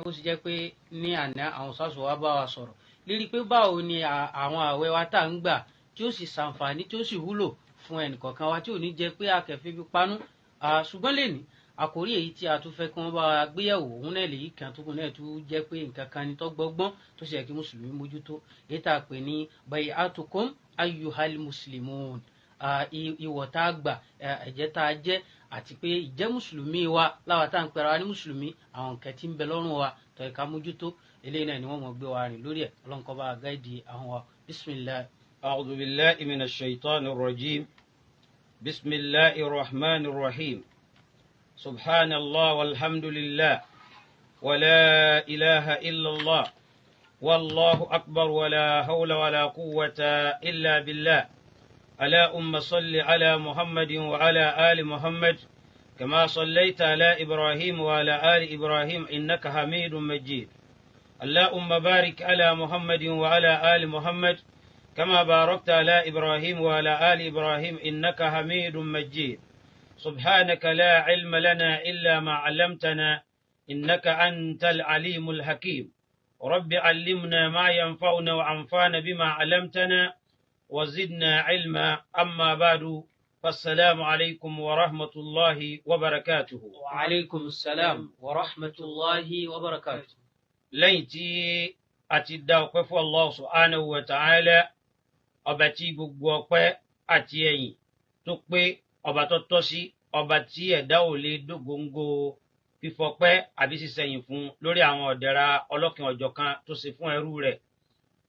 Gẹ́gẹ́ bó ṣe jẹ́ pé ní àná àwọn sọ́ọ̀sì wa bá wa sọ̀rọ̀ lérí pé báwo ni àwọn àwẹ̀ wa tá à ń gbà tí ó sì ṣàǹfààní, tí ó sì wúlò fún ẹnìkọ̀ọ̀kan wa, tí ò ní jẹ́ pé akẹ́fẹ́ fi panú. Ṣùgbọ́n lẹ́ni àkórí èyí tí a tún fẹ́ kí wọ́n bá wa gbéyẹ̀wò, òun náà lèyí kan tó kún náà tún jẹ́ pé nǹkan kan ni tó gbọ́gbọ́n tó ṣe yẹ kí mùsùlùmí mójútó, èyí tá a pè ní bay'atukum ayyuhal muslimun, ìwọ̀ tá a gbà, ẹ̀jẹ̀ tá a jẹ́, àti pé ìjẹ́ mùsùlùmí wa láwa tá à ń pera wa ní mùsùlùmí, àwọn nǹkan tí ń bẹ lọ́rùn wa tó yẹ ká mójútó. Eléyìí náà ni wọ́n mọ̀ gbé wa rìn lórí ẹ̀. Ọlọ́run kó bá wa gáìdì àwọn wa. Bismillah. أعوذ بالله من الشيطان الرجيم. بسم الله الرحمن الرحيم. سبحان الله والحمد لله ولا إله إلا الله والله أكبر ولا حول ولا قوة إلا بالله. اللهم صل على محمد وعلى آل محمد كما صليت على إبراهيم وعلى آل إبراهيم إنك حميد مجيد. اللهم بارك على محمد وعلى آل محمد كما باركت على إبراهيم وعلى آل إبراهيم إنك حميد مجيد. سبحانك لا علم لنا إلا ما علمتنا إنك أنت العليم الحكيم. رب علمنا ما ينفعنا وأنفعنا بما علمتنا وزدنا علما. أما بعد، فالسلام عليكم ورحمة الله وبركاته. وعليكم السلام ورحمة الله وبركاته. Lẹ́yìn tí a ti dá ọpẹ́ fún Allah subhanahu wa ta'ala, ọba tí gbogbo ọpẹ́ àti ẹ̀yìn tó pé, ọba tó tọ́ sí, ọba tí ẹ̀dá ò lè dógóńgó fífọpẹ́ àbí sísẹ̀yìn fún lórí àwọn ọ̀dẹ̀ra ọlọ́kin ọ̀jọ̀kan tó ṣe fún ẹrú rẹ̀.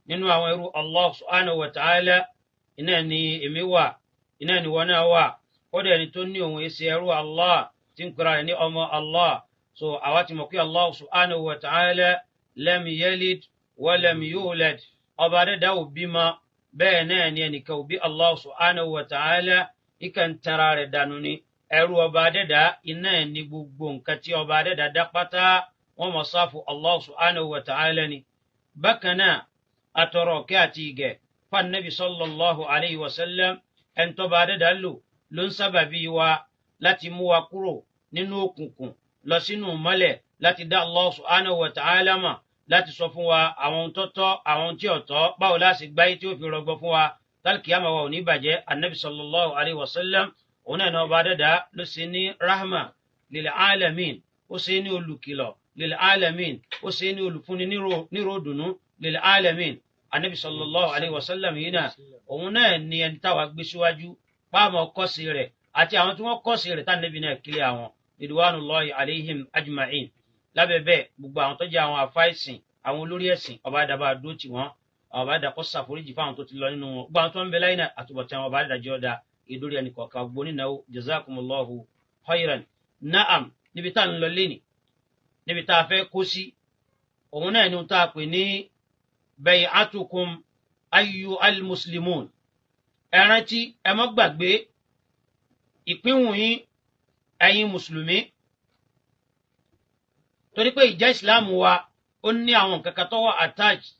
Nínú àwọn ẹrú Allah subhanahu wa ta'ala iná ni èmi wà, iná ni wọn náà wà. Kódà ẹni tó ní òun èsì ẹrú Allah tí ń pera rẹ̀ ní ọmọ Allah. So àwa ti mọ̀ pé Allah subhanahu wa ta'ala lam yalid wa lam yulad, ọba adẹ́dá ò bímọ, bẹ́ẹ̀ náà ni ẹnìkan ò bí Allah subhanahu wa ta'ala, ìkà ń tara rẹ̀ dànù ni. Ẹrú ọba adẹ́dá iná ẹ̀ ní gbogbo nǹkan tí ọba adẹ́dá dá pátá, wọ́n mọ̀ sáfù Allah subhanahu wa ta'ala ni. Bákan náà, atọrọ ọ̀kẹ́ àti ìgẹ̀ fún sallallahu alayhi wa sallam, ẹni tọ́ba adẹ́dá lò ló ń sábàbí wa láti mú wa kúrò nínú òkùnkùn lọ sínú mọ́lẹ̀, láti dá Allah subhanahu wa ta'ala mọ̀, láti sọ fún wa àwọn ohun tó tọ́, àwọn ohun tí ò tọ́, báwo la ṣe gbáyé tí ó fi rọgbọ fún wa, tálkìyàmà wa ò ní bàjẹ́. Anabi sallallahu alayhi wa sallam, òun náà ní ọba adẹ́dá ló ṣe ní rahma lil alamin, ó ṣe ní olùkìlọ̀ lil alamin, ó ṣe ní olùfúnni nírò dùnú lil alamin. Anabi sallallahu alayhi wa sallam yìí náà, òun náà ní ẹni táwa gbé síwájú páàmọ́ kọ́sì rẹ̀ àti àwọn tí wọ́n kọ́sì rẹ̀ tánàbí náà kílẹ̀ àwọn ridwanullahi alayhim ajma'in. Lábẹ́ bẹ́ẹ̀, gbogbo àwọn tó jẹ́ àwọn àfáìsìn, àwọn olórí ẹ̀sìn, ọba àdàbà dúró tì wọ́n, ọba àdàkọ́ ṣàforíjì fáwọn tó ti lọ nínú wọn, gbogbo àwọn tó ń bẹ láyé náà, àtúbọ̀tán ọba àdàjọ́ ọ̀dà ìdórí ẹnì kọ̀ọ̀kan gbogbo nínú. Jazakumullahu khairan. Na'am, níbi tá à ń lọ léni, níbi tá a fẹ́ kó sí, òun náà ni ohun tá a pè ní bay'atukum ayyuhal muslimun. Ẹ rántí, ẹ má gbàgbé ìpínwùn yín, ẹ̀yin mùsùlùmí, torí pé ìjẹ́ ìsìláàmù wa, ó ní àwọn nǹkan kan tó wà attached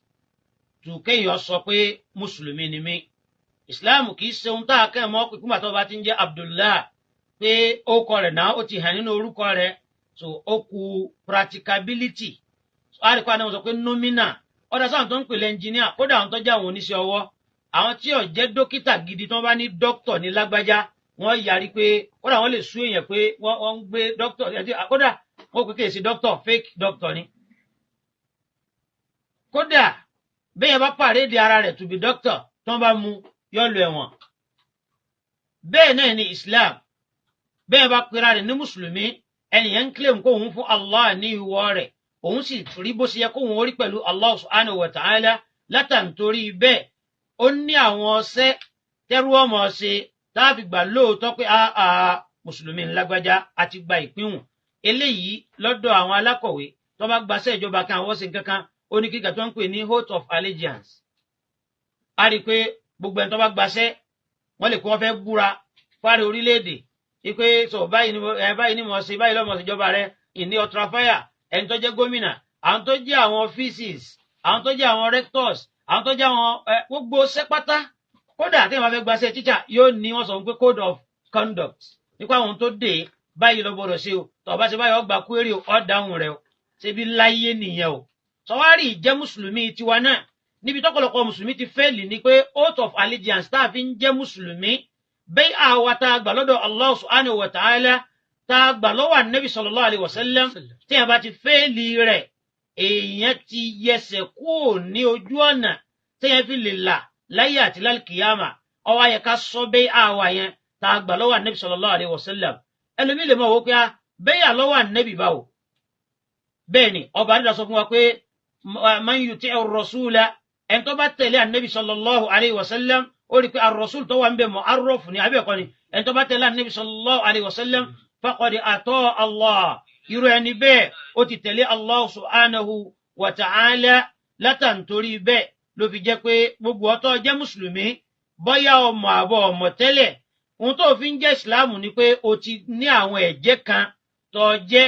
to kéèyàn sọ pé mùsùlùmí ni mí. Ìsìláàmù kì í ṣe ohun tá a kẹ́ mọ́ pé kúmà tó bá ti ń jẹ́ Abdullah, pé orúkọ rẹ̀ náà ó ti hàn nínú orúkọ rẹ̀. So ó kù practicability. Àríkọ́ àná sọ pé nominal ọ̀dà sáwọn tó ń pè lẹ́ engineer, kódà àwọn tó jẹ́ àwọn oníṣẹ́ ọwọ́, àwọn tí ò jẹ́ dókítà gidi, tí wọ́n bá ní dókítọ̀ ní lágbájá, wọ́n yarí pé kódà wọ́n lè sú èèyàn pé wọ́n ń gbé dókítọ̀, kódà wọ́n pè kéèsì dókítọ̀, fake doctor ni. Kódà bẹ́ẹ̀ bá pàrédé ara rẹ̀ to be doctor, tí wọ́n bá mú, yọ lọ ẹ̀wọ̀n. Bẹ́ẹ̀ náà ni Islam. Bẹ́ẹ̀ bá pera rẹ̀ ní mùsùlùmí, ẹnìyẹn ń claim kó òun fún Allah ní ìwọ rẹ̀, òun sì rí bó ṣe yẹ kóun orí pẹ̀lú Allah subhanahu wa ta'ala. Látàntorí bẹ́ẹ̀, ó ní àwọn ọṣẹ́ tẹ́rú ọmọ ṣe táàfi gbà lóòótọ́ pé àà mùsùlùmí ńlágbájá àti gba ìpínwùn eléyìí lọ́dọ̀ àwọn alákọ̀wé tó bá gbaṣẹ́ ìjọba kan, àwọn ṣe nǹkan kan, ó ní kíkà tó ń pè ní oath of allegiance. A rí i pé gbogbo ẹni tó bá gbaṣẹ́, wọ́n lè kó wọ́n fẹ́ búra fáre orílẹ̀-èdè wípé sọ báyìí ni ẹ, báyìí ni mo ṣe, báyìí lọ́mọ ṣèjọba rẹ ìní ultrafire. Ẹni tó jẹ́ gómìnà, àwọn tó jẹ́ àwọn offices, àwọn tó jẹ́ àwọn rectors, àwọn tó jẹ́ àwọn gbogbo sẹ́pátá, kódà tí wọ́n bá fẹ́ gbaṣẹ́ teacher, yóò ní wọ́n sọ pé code of conduct nípa àwọn tó dé báyìí lọ gbọ́dọ̀ ṣe o, tó bá ṣe báyìí, ó gba query o, ó dáhùn rẹ o. Ṣebí láyé nìyẹn o. Sọwárì ìjẹ́ mùsùlùmí tiwa náà níbi tọ́pọ̀lọpọ̀ mùsùlùmí ti fẹ́ẹ̀lì ni pé oath of allegiance tá a fi ń jẹ́ mùsùlùmí, bẹ́ẹ̀ àwa tá a gbà lọ́dọ̀ Allah subhanahu wa ta'ala, tá a gbà lọ́wọ́ ànábì sallallahu alaihi wasallam, tí a bá ti fẹ́ẹ̀lì rẹ̀, èèyàn ti yẹsẹ̀ kúrò ní ojú ọ̀nà téèyàn fi lè là láyé àti lálùkìyàmà. Ọwọ́ ayẹ ká sọ bẹ́ẹ̀ àwa yẹn tá a gbà lọ́wọ́ ànábì sallallahu alaihi wasallam. Ẹlòmíì lè mọ̀ wò pé bẹ́ẹ̀ àlọ́wọ́ ànábì báwo. Bẹ́ẹ̀ ni ọba àdìdà sọ fún wa pé man yuti'i ar-rasula, ẹni tó bá tẹ̀lé ànábì sallallahu alaihi wasallam, ó rí i pé ar-rasul tó wà ń bẹ̀ mu'arraf ní abẹ́ẹ̀kọ́ ni. Ẹni tó bá tẹ̀lé ànábì sallallahu alaihi wasallam faqad ata Allah, irú ẹni bẹ́ẹ̀ ó ti tẹ̀lé Allah subhanahu wa ta'ala. Látàntorí bẹ́ẹ̀ ló fi jẹ́ pé gbogbo ọtọ́ jẹ́ mùsùlùmí, bóyá ọmọ àbọ̀ ọmọ tẹ́lẹ̀, ohun tó fi ń jẹ́ ìsìláàmù ni pé o ti ní àwọn ẹ̀jẹ́ kan tó jẹ́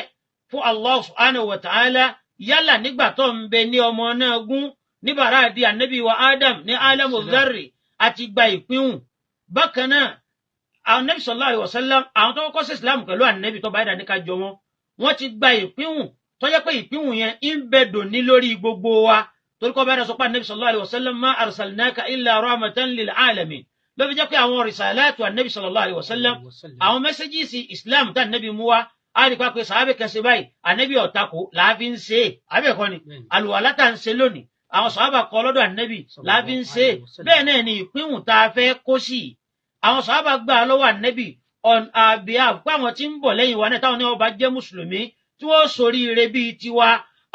fún Allah subhanahu wa ta'ala, yálà nígbà tó ń bẹ ní ọmọ náà gún ní bàrá di ànábì wa Adam ní alamu dharri àti gba ìpínhùn. Bákan náà ànábì sallallahu alaihi wasallam, àwọn tó kọ́kọ́ sí ìsìláàmù pẹ̀lú ànábì tó bá dà ní ká jọ wọn, wọ́n ti gba ìpínhùn tó jẹ́ pé ìpínhùn yẹn ń bẹ dòní lórí gbogbo wa, torí kọ́ bá dà sọ pé ànábì sallallahu alaihi wasallam ma arsalnaka illa rahmatan lil alamin. Ló fi jẹ́ pé àwọn risalatu ànábì sallallahu alaihi wasallam, àwọn mẹ́sẹ́gìsì islam tá ànábì mú wá, á rí pa pé sàábẹ̀ kan ṣe báyìí, ànábì ọ̀tako làá fi ń ṣe é, àbẹ̀kọ́ ni àlùwàlá tá à ń ṣe lónìí, àwọn sàábà kọ́ lọ́dọ̀ ànábì làá fi ń ṣe é. Bẹ́ẹ̀ náà ni ìpínhùn tá a fẹ́ kó sí i, àwọn sàábà gbà lọ́wọ́ ànábì on our behalf pé àwọn tí ń bọ̀ lẹ́yìn wa náà, táwọn ní ọba jẹ́ mùsùlùmí tí wọ́n ṣoríire bíi tiwa,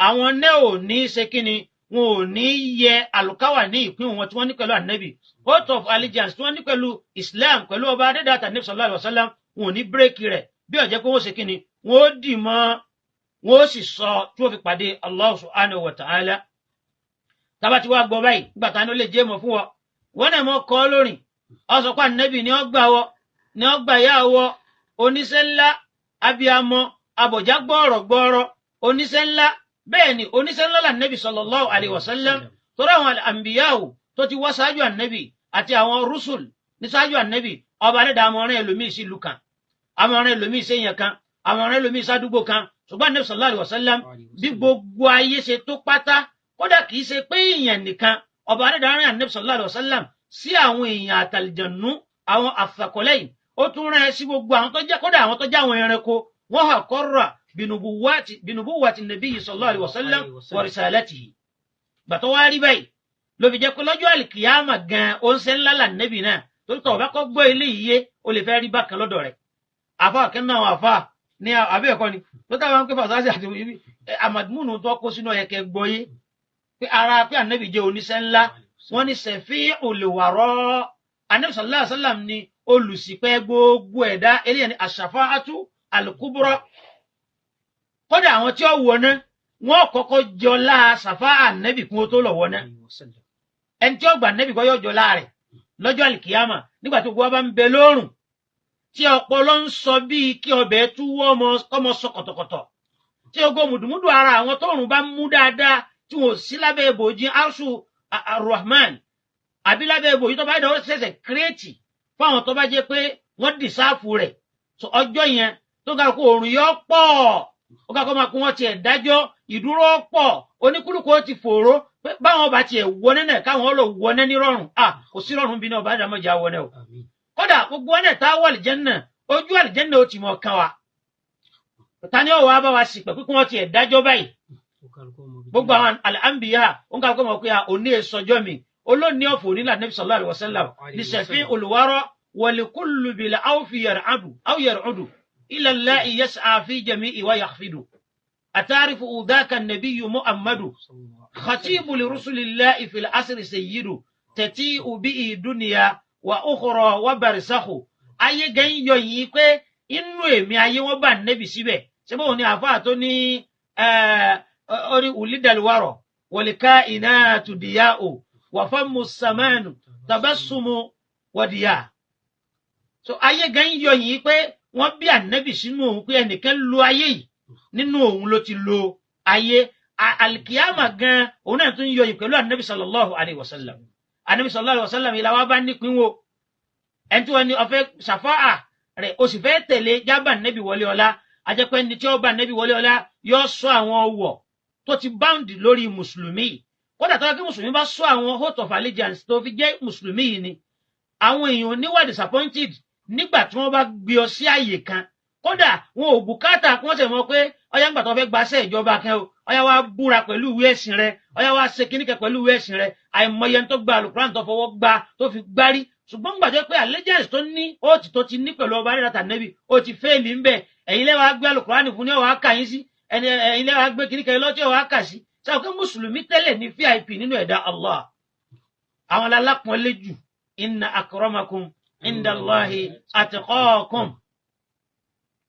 àwọn náà ò ní ṣe kíni, wọn ò ní yẹ àlùkáwà ní ìpín wọn tí wọ́n ní pẹ̀lú ànábì, oath of allegiance tí wọ́n ní pẹ̀lú Islam, pẹ̀lú ọba adédàtà ànábì sallallahu alaihi wasallam, wọn ò ní bírèkì rẹ̀. Bí ó jẹ́ pé wọ́n ṣe kíni, wọ́n ó dì mọ́, wọ́n ó sì sọ tí wọ́n fi pàdé Allah subhanahu wa ta'ala. Tábà tí wàá gbọ́ báyìí, nígbà táwọn ó lè jẹ́ mọ̀ fún wọn, wọn náà mọ̀ kọ́ lórin ọ sọ pé ànábì ni ó gbà wọ, ni ó gbà yá wọ, oníṣẹ́ ńlá, abiyamọ abọ̀já gbọ́ọ̀rọ̀ gbọ́ọ̀rọ̀, oníṣẹ́ ńlá. Bẹ́ẹ̀ ni oníṣẹ́ ńlá lànàbì sallallahu alaihi wasallam, torí àwọn àǹbíyáwò tó ti wá ṣáájú ànàbì àti àwọn rúṣùl ní ṣáájú ànàbì, ọba adẹ́dà àmọ̀ràn ẹlòmíì sí ìlú kan, àmọ̀ràn ẹlòmíì sí èèyàn kan, àmọ̀ràn ẹlòmíì sádúgbò kan. Ṣùgbọ́n ànàbì sallallahu alaihi wasallam, bí gbogbo ayé ṣe tó pátá, kódà kì í ṣe pé èèyàn nìkan, ọba adẹ́dà rán ànàbì sallallahu alaihi wasallam sí àwọn èèyàn àtàlìjànú, àwọn àfàkọ́lẹ́yìn, ó tún rán ẹ sí gbogbo àwọn tó jẹ́, kódà àwọn tó jẹ́ àwọn ẹranko, wọ́n hà kọ́ra binubuwati nabiyyi sallallahu alaihi wasallam wa risalatihi. Gbàtọ́ wá rí báyìí ló fi jẹ́ pé lọ́jọ́ àlìkìyàmà gan ó ń ṣe ńlá lànàbì náà, torí tọ̀ bá kọ́ gbọ́ ilé yìí, ó lè fẹ́ rí bákan lọ́dọ̀ rẹ̀. Àfa kẹ́nu àwọn àfa ní àbẹ́ ẹ̀kọ́ ni tó táwọn ń pè fàṣásì àti àmàdúmùnù tó kó sínú ọ̀yẹ̀kẹ́ gbọ́ yé pé ara pé ànàbì jẹ́ oníṣẹ́ ńlá. Wọ́n ní shafi'ul wara, ànàbì sallallahu alaihi wasallam ni olùṣìpẹ̀ gbogbo ẹ̀dá, eléyìí ni ash-shafa'atu al-kubra. Kódà àwọn tí ó wọná, wọn kọ́kọ́ jọlá sàfá ànẹ́bì kún ó tó lọ wọná. Ẹni tí ó gbà ànẹ́bì kọ́ yóò jọlá rẹ̀ lọ́jọ́ àlìkìyàmà, nígbà tí gbogbo wa bá ń bẹ lóòrùn, tí ọpọlọ ń sọ bíi kí ọbẹ̀ túwọ́ ọmọ sọ kọ̀tọ̀kọ̀tọ̀, tí ogo mùdùmùdù ara àwọn tóòrùn bá mú dáadáa, tí wọn ò sí lábẹ́ ibòji arṣu arrahman àbí lábẹ́ ibòji tó bá dẹ̀ ṣẹ̀ṣẹ̀ kírètì fáwọn tó bá jẹ́ pé wọ́n dì sáàfù rẹ̀. So ọjọ́ yẹn tó ga kó òrùn yọ pọ̀, ó ga kó máa kó wọ́n tiẹ̀ dájọ́ ìdúró pọ̀, oníkúlùkù ó ti fòró pé báwọn bá tiẹ̀ wọné náà, káwọn lọ wọné nírọ̀rùn. À kò sí rọ̀rùn bí náà ọba àdàmọ́jà wọné o. Kódà gbogbo wọn náà tá a wọ àlìjẹ́nnà, ojú àlìjẹ́nnà ó ti mọ̀ kan wa, ta ni ọ̀wọ́ bá wa sì pẹ̀ pé kí wọ́n tiẹ̀ dájọ́ báyìí? Gbogbo àwọn al-anbiya ó ń ká kó mọ̀ pé òní èsọjọ́ mi olóòní ọ̀fọ̀ onílà Nabi sallallahu alaihi wasallam ní shafi'ul wara wal-kullu bil awfi yar'adu aw yar'udu ila Allahi yas'a fi jami'i wa yakhfidu atarifu udaka an-nabiyyu Muhammadu khatibu li rusulillahi fil asri sayyidu tati'u bihi dunya wa ukhra wa barsakhu. Ayé gan yọ yìí pé inú èmi ayé wọn bá nẹ́bì síbẹ̀, ṣé bóun ni àfáà tó ní orí ulidalwarọ wọlíká iná tùdíyà o wàfàmù sàmánù tabassumu wàdíyà. So ayé gan yọ yìí pé wọ́n bí ànẹ́bì sínú òun, pé ẹnìkan lo ayé yìí, nínú òun ló ti lo ayé. Alikiyama gan òun náà tún yọ yìí pẹ̀lú ànẹ́bì sallallahu alayhi wa sallam. Ànẹ́bì sallallahu alayhi wa sallam ìlà wa bá nípìn wo ẹni tí wọ́n ní ọ̀fẹ́ ṣàfáà rẹ̀, o sì fẹ́ tẹ̀lé jábà nẹ́bì wọlé ọlá, ajẹ́pẹ́ ní tí ó bá nẹ́bì wọlé ọlá yóò sọ àwọn ọwọ́ tó ti bound lórí mùsùlùmí yìí, kódà tó yẹ kí mùsùlùmí bá sọ àwọn oath of allegiance tó fi jẹ́ mùsùlùmí yìí ni, àwọn èèyàn ní wà disappointed nígbà tí wọ́n bá gbé ọ sí àyè kan. Kódà wọn ò bùkátà kí wọ́n sì mọ̀ pé ọyá ńgbà tó fẹ́ gbaṣẹ́ ìjọba kan o, ọyá wa búra pẹ̀lú ìwé ẹ̀sìn rẹ, ọyá wa ṣe kíníkẹ pẹ̀lú ìwé ẹ̀sìn rẹ. Àìmọye tó gba alukuran tó fọwọ́ gba tó fi gbárí, ṣùgbọ́n gbàjẹ́ pé allegiance tó ní ó ti tó ti ní pẹ̀lú ọba rẹ̀ tànẹ́bì ó ti fẹ́ẹ̀lì ń bẹ̀. Ẹ̀yin lẹ́wàá gbé alukuran fún ní ọ̀wá kà yín sí ẹni, ẹ̀yin lẹ́wàá gbé kíníkẹ lọ́tí ọ̀wá kà sí. Sáà kí mùsùlùmí tẹ́lẹ̀ ní VIP nínú ẹ̀dá Allah, àwọn alápọ̀nlé jù. Inna akramakum indallahi atqakum.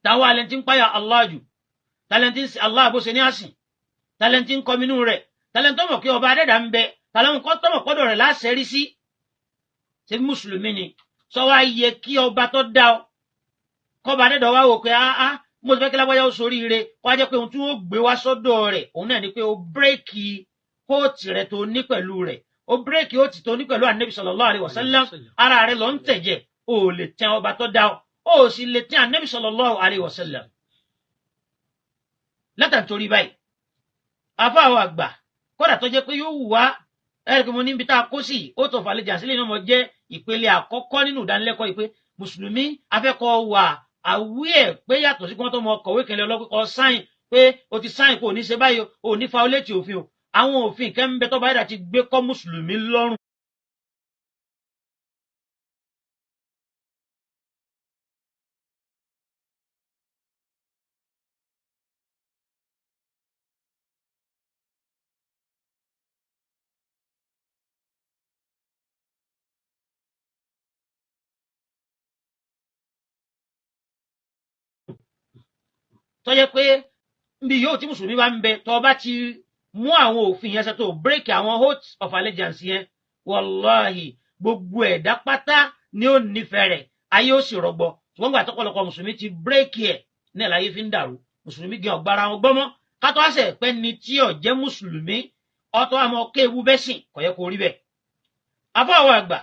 Táwa alẹ́ tí ń páyà Allah jù, tálẹ́ntì ń sin Allah bó ṣe ní àsìn, tálẹ́ntì ń kọminú rẹ̀, tálẹ́ntì ọmọ kí ọba adẹ́dà ń bẹ, tálẹ́ntì tọmọ kọ́dọ̀ rẹ̀ láṣẹ rí sí. Ṣé mùsùlùmí ni sọ wá yẹ kí ọba tó dá ọ, kọba adẹ́dà wá wò pé áá mo ti fẹ́ kí lágbájá ó sorí ire, kó wá jẹ́ pé ohun tí wọ́n gbé wá sọ́dọ̀ rẹ̀ òun náà ni pé ó bírèkì kóòtù rẹ̀ tó ní pẹ̀lú rẹ̀, ó bírèkì kóòtù tó ní pẹ̀lú Ànábì sallallahu alaihi wasallam. Ara rẹ̀ lọ ń tẹ̀jẹ̀, ó lè tẹ ọba tó dá ọ, ó sì lè tẹ Ànábì sallallahu alaihi wasallam. Látàntorí báyìí, afáwọn àgbà, kódà tó jẹ́ pé yóò wù wá ẹ̀rì mo níbi tá a kó sí ó tó falẹ̀jà sílẹ̀ náà, mo jẹ́ ìpele àkọ́kọ́ nínú ìdánilẹ́kọ̀ọ́ yìí pé mùsùlùmí afẹ́kọ̀ọ́ wà àwí ẹ̀ pé yàtọ̀ sí kí wọ́n tó mọ kọ̀wé kẹlẹ́ ọlọ́pẹ́ sáìn pé o ti sáìn kò ní ṣe báyìí, o ní fa olétí òfin o. Àwọn òfin kẹ́ ń bẹ tó bá yàtọ̀ ti gbé kọ́ mùsùlùmí lọ́rùn. Tó yẹ pé níbi yóò tí mùsùlùmí bá ń bẹ, tó bá ti mú àwọn òfin yẹn ṣe, tó break àwọn oath of allegiance yẹn, wàláhì gbogbo ẹ̀dá pátá ni ó nífẹ̀ẹ́ rẹ̀, ayé ó sì rọgbọ. Ṣùgbọ́n gbà tọ́pọ̀lọpọ̀ mùsùlùmí ti break ẹ̀ náà láyé fi ń dàrú. Mùsùlùmí gan ọ̀gbára wọn gbọ́mọ́ kátó àṣẹ pẹ́ ni tí ò jẹ́ mùsùlùmí ọtọ́ àmọ́ kéwu bẹ́sìn kò yẹ kó rí bẹ́ẹ̀. Afáwọn àgbà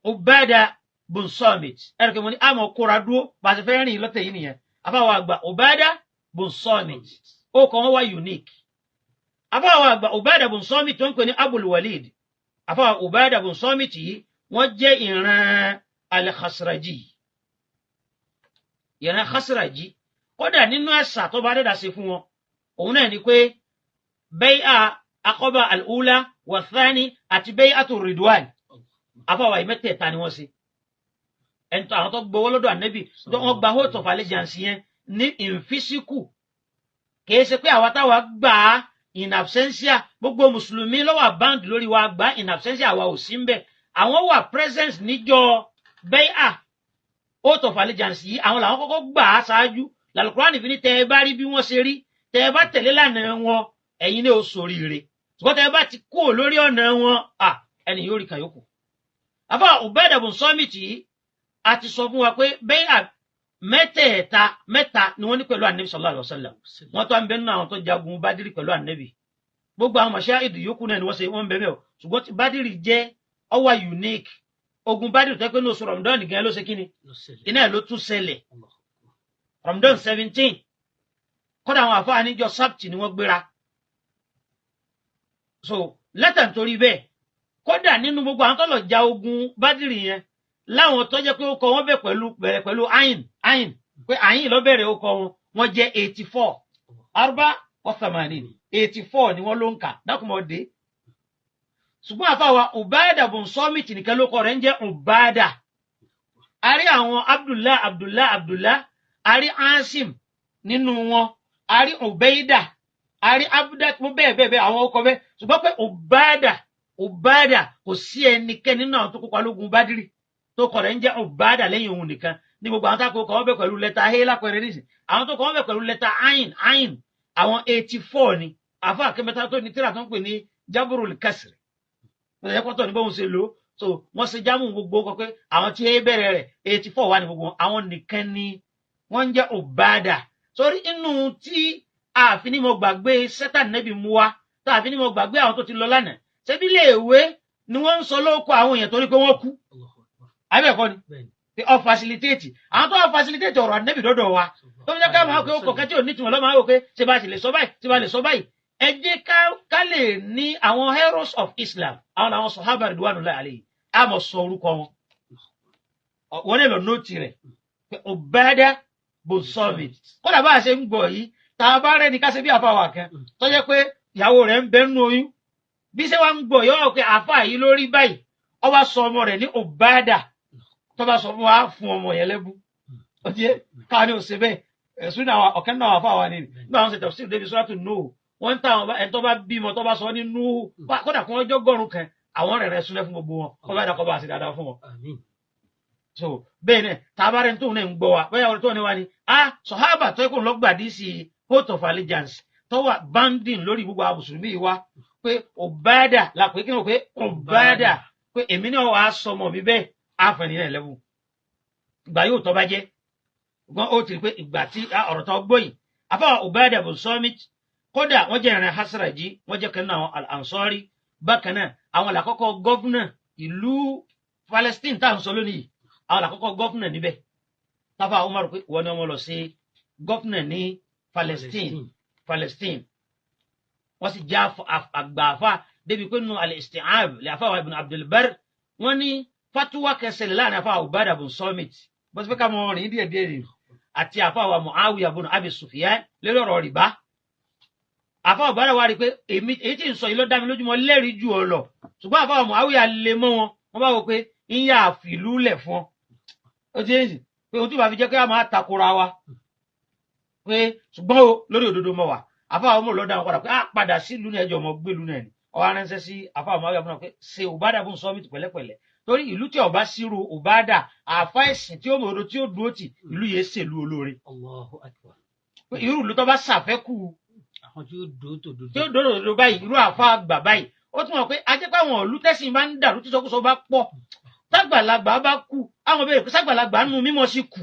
Ubadah bun Samit, ẹ̀rọ kí mo ní àmọ́ kóra dúró bá a ti fẹ́ rìn lọ́tẹ̀ yìí nìyẹn. Afáwọn àgbà Ubadah bun Samit, ó kọ́ wọn wá unique. Afáwọn àgbà Ubadah bun Samit tó ń pè ní Abul Walid, afáwọn Ubadah bun Samit yìí wọ́n jẹ́ ìran al-Khazraji, ìran Khazraji. Kódà nínú ẹ̀sà tó bá dẹ́dà ṣe fún wọn òun náà ni pé bay'a Aqaba al-ula wa thani àti bay'atu Ridwan, afáwọn àyè mẹ́tẹ̀ẹ̀ta ni wọ́n ṣe. Ẹni àwọn tó gbowó lọ́dọ̀ ànẹ́bì, wọ́n gba oath of allegiance yẹn ní ìfísíkù, kìí ṣe pé àwa táwa gbà á in absentia. Gbogbo mùsùlùmí ló wà bound lórí wa gbà á in absentia, àwa ò sí ń bẹ̀. Àwọn wà presence níjọ́ bay'a oath of allegiance yìí, àwọn làwọn kọ́kọ́ gbà á ṣáájú. Làlùkùránì fi ní tẹ ẹ bá rí bí wọ́n ṣe rí, tẹ ẹ bá tẹ̀lé lánàá wọn, ẹ̀yin ní o ṣoríire, ṣùgbọ́n tẹ ẹ bá ti kúrò lórí ọ̀nà wọn, ẹni yóò rí kàyókù. Àfà Ubadah bun Samit yìí, a ti sọ fún wa pé bay'a mẹ́tẹ̀ẹ̀ta mẹ́ta ni wọ́n ní pẹ̀lú ànẹ́bí sallallahu alaihi wasallam. Wọ́n tó ń bẹ nínú àwọn tó jagun Bádìrì pẹ̀lú ànẹ́bí. Gbogbo àwọn mọ̀ṣáìdì yòókù náà ni wọ́n ṣe wọ́n ń bẹ bẹ́ẹ̀ o, ṣùgbọ́n ti Bádìrì jẹ́ ó wà unique. Ogun Bádìrì tó yẹ pé ní oṣù Ramadan gan ló ṣe kíni, iná ẹ̀ ló tún ṣẹlẹ̀ Ramadan 17. Kódà àwọn àfáà níjọ sábtì ni wọ́n gbéra. So lẹ́tà nítorí bẹ́ẹ̀, kódà nínú gbogbo àwọn tó lọ ja ogun Bádìrì yẹn, láwọn tó jẹ́ pé ó kọ wọ́n bẹ̀ pẹ̀lú bẹ̀rẹ̀ pẹ̀lú ayin ayin, pé ayin ló bẹ̀rẹ̀ ó kọ wọn, wọ́n jẹ́ 84, arba ọ̀sàmánì 84 ni wọ́n ló ń kà dákùnmọ́ dé. Ṣùgbọ́n àfàwà Ubadah bun Samit nìkan ló kọ rẹ̀ ń jẹ́ Ubadah. A rí àwọn Abdullah Abdullah Abdullah, a rí Asim nínú wọn, a rí Ubaida, a rí Abdul, bẹ́ẹ̀ bẹ́ẹ̀ bẹ́ẹ̀ àwọn ọkọ̀ bẹ́ẹ̀. Ṣùgbọ́n pé Ubadah Ubadah, kò sí ẹnikẹ́ni nínú àwọn tó kópa lógun Bádìrì tó kọ rẹ̀ ń jẹ́ Ubadah lẹ́yìn òun nìkan. Ní gbogbo àwọn tó kọ wọ́n bẹ̀ pẹ̀lú lẹ́tà he lápẹ̀rẹ̀ nísìn, àwọn tó kọ wọ́n bẹ̀ pẹ̀lú lẹ́tà ayin ayin, àwọn 84 ni. Àfa akẹ́mẹ́ta tó ní tíra tó ń pè ní Jabrul Kasri, wọ́n ṣe kọ́tọ̀ ní bóun ṣe lò ó. So wọ́n ṣe jámù gbogbo kọ pé àwọn tí he bẹ̀rẹ̀ rẹ̀ 84 wà ní gbogbo wọn, àwọn nìkan ni wọ́n ń jẹ́ Ubadah. Sórí inú tí àfin ní mo gbàgbé sẹ́tà nẹ́bí mu wa, tá àfin ní mo gbàgbé àwọn tó ti lọ lánàá, ṣebí léèwé ni wọ́n ń sọ lóko àwọn èèyàn torí pé wọ́n kú, abẹ́ẹ̀kọ́ ni pé ọ facilitate àwọn tó wà facilitate ọ̀rọ̀ ànẹ́bì dọ́dọ̀ wa, tó fi jẹ́ ká máa pé ó kọ̀ọ̀kan tí ò ní tiwọn lọ́mọ àwọn pé ṣe bá sì lè sọ báyìí, ṣe bá lè sọ báyìí. Ẹ jẹ́ ká lè ní àwọn heroes of Islam, àwọn làwọn sọ̀hábà ridwanullahi alayhi, á mọ̀ sọ orúkọ wọn. Wọ́n lè lọ note rẹ̀ pé Ubadah bun Samit. Kódà bá a ṣe ń gbọ́ yìí, tá a bá rẹ́ni ká ṣe bí àfa wà kan tó jẹ́ pé ìyàwó rẹ̀ ń bẹ nínú oyún, bí ṣé wàá ń gbọ́ yọ pé àfa yìí lórí báyìí, ó bá sọ ọmọ rẹ̀ ní Ubadah, tó bá sọ fún wa fún ọmọ yẹn lẹ́bù. Ó ti yé káwọn ní òsè bẹ́ẹ̀. Ẹ̀sùn náà ọ̀kẹ́ náà wà fáwa ni nígbà wọn ṣe tafsir débi suratu Nuh, wọ́n ń ta àwọn ẹni tó bá bímọ tó bá sọ ní Nuhu, kódà kí wọ́n jọ́ gọ́rùn kan, àwọn rẹ̀ rẹ̀ súnlẹ̀ fún gbogbo wọn, kọ́ bá dà kọ́ bá ṣe dáadáa fún wọn. Àmín. So bẹ́ẹ̀ náà tabarẹ́ tó ní ń gbọ́ wa bẹ́ẹ̀ ọ̀rẹ́ tó ní wa ni a sọ̀hábà tó yẹ kó lọ gbàdí sí oath of allegiance tó wà banding lórí gbogbo àwọn mùsùlùmí yìí wá pé Ubadah la pé kí ni o pé Ubadah pé èmi náà wàá sọmọ mi bẹ́ẹ̀ àfẹnì náà lẹ́wù ìgbà yóò tọ́ bá jẹ́ gbọ́n ó ti rí pé ìgbà tí ọ̀rọ̀ tó gbọ́ yìí afáwà Ubadah bun Samit, kódà wọ́n jẹ́ ìrìn Khazraji, wọ́n jẹ́ kan náà àwọn Al-Ansari. Bákan náà àwọn làkọ́kọ́ governor ìlú Palestine tá à ń sọ lónìí yìí, àwọn làkọ́kọ́ governor níbẹ̀. Táfà Umar pé wọ́n ní wọ́n lọ sí governor ní Palestine. Wọ́n sì já àgbààfà débi pé nínú al-Isti'ab lè àfà Ibn Abdul Barr, wọ́n ní fatuwa kẹsẹ̀lẹ̀ láàrin àfà Ubadah bun Samit, bó ti fẹ́ ká mọ rìn díẹ̀ díẹ̀ rìn, àti àfà wa Muawiya bun Abi Sufyan lórí ọ̀rọ̀ rìbá. Àfà Ubadah wa rí i pé èmi èyí tí ń sọ yìí ló dá mi lójúmọ́ lẹ́rìí ju ọ lọ, ṣùgbọ́n àfà Muawiya lè mọ́ wọn, wọ́n bá wọ pé ń yà àfìlú lẹ̀ fún ọ. Ó ti ń sìn pé ohun tí wàá fi jẹ́ pé a máa takora wa pé ṣùgbọ́n o lórí òdodo mọ̀ wá. Àfà ọmọ lọ́dọ̀ àwọn padà pé a padà sí ìlú náà, ẹjọ́ ọmọ gbé ìlú náà ni ọwọ́ aránṣẹ́ sí àfà Muawiya fún wa pé ṣe Ubadah bun Samit pẹ̀lẹ́pẹ̀lẹ́, torí ìlú tí ọba sírù Ubadah, àfa ẹ̀sìn tí ó mọ̀ odò tí ó dúró tì, ìlú yẹn ṣèlú olóore. Allahu akbar. Pé irú ìlú tó bá ṣàfẹ́kù àwọn tí ó dúró tó dodo. Tí ó dúró dòdò báyìí, irú àfa àgbà báyìí, ó tún mọ̀ pé ajẹ́ pé àwọn ìlú tẹ́sìn bá ń dàrú, tí sọkúsọ bá pọ̀, tágbàlagbà bá kú, àwọn béèrè pé ságbàlagbà nù mímọ́ sí kù,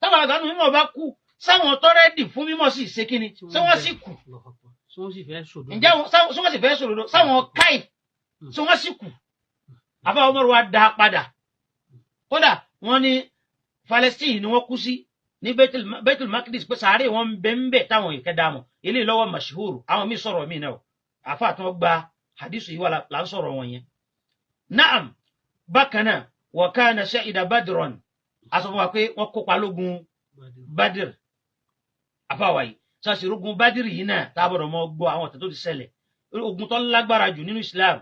tágbàlagbà nù mímọ́ bá kú, sáwọn tọ́rẹ́dì fún mímọ́ sí ṣe kíni, ṣé wọ́n sì kù? Allahu akbar. Tí wọ́n sì fẹ́ sòdodo. Ǹjẹ́ ṣé wọ́n sì fẹ́ sòdodo? Sáwọn káì ṣé wọ́n sì kù? Àfa Umar wa dá a padà. Kódà wọ́n ní Palestine ni wọ́n kú sí ní Baitul Maqdis, pé sàárè wọn ń bẹ ń bẹ táwọn ìkẹ́ dá mọ̀ eléyìí lọ́wọ́ mashhur. Àwọn míì sọ̀rọ̀ míì náà o, àfa àti wọn gba hadithu yìí wà là ń sọ̀rọ̀ wọn yẹn. Naam, bákan náà wa kana shahida Badran, a sọ fún wa pé wọ́n kópa lógun Badr. Àfàwà yìí sàṣìrógun Badr yìí náà tá a bọ̀dọ̀ mọ́ gbọ́ àwọn ọ̀tẹ̀ tó ti ṣẹlẹ̀, ogun tó lágbára jù nínú Islam,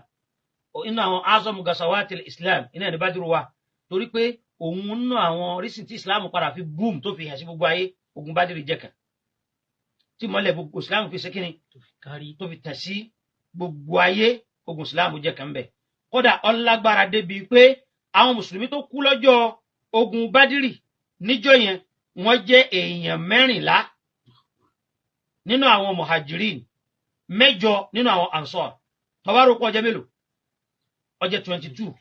inú àwọn azamu gasawati Islam iná ní Badr wa, torí pé òun nínú àwọn reason tí Islam padà fi boom tó fi hàn sí gbogbo ayé, ogun Badr jẹ́ kan tí mọ́lẹ̀ gbogbo Islam fi ṣe kíni tó fi kárí. Tó fi tàn sí gbogbo ayé, ogun Islam jẹ́ kan bẹ́ẹ̀. Kódà ọlágbára débi pé àwọn mùsùlùmí tó kú lọ́jọ́ ogun Badiri níjọ́ yẹn, wọ́n jẹ́ èèyàn 14 nínú àwọn muhajirin, 8 nínú àwọn ansar. Tọ́wárò pọ̀ ọjọ́ mélòó? Ọjọ́ 22.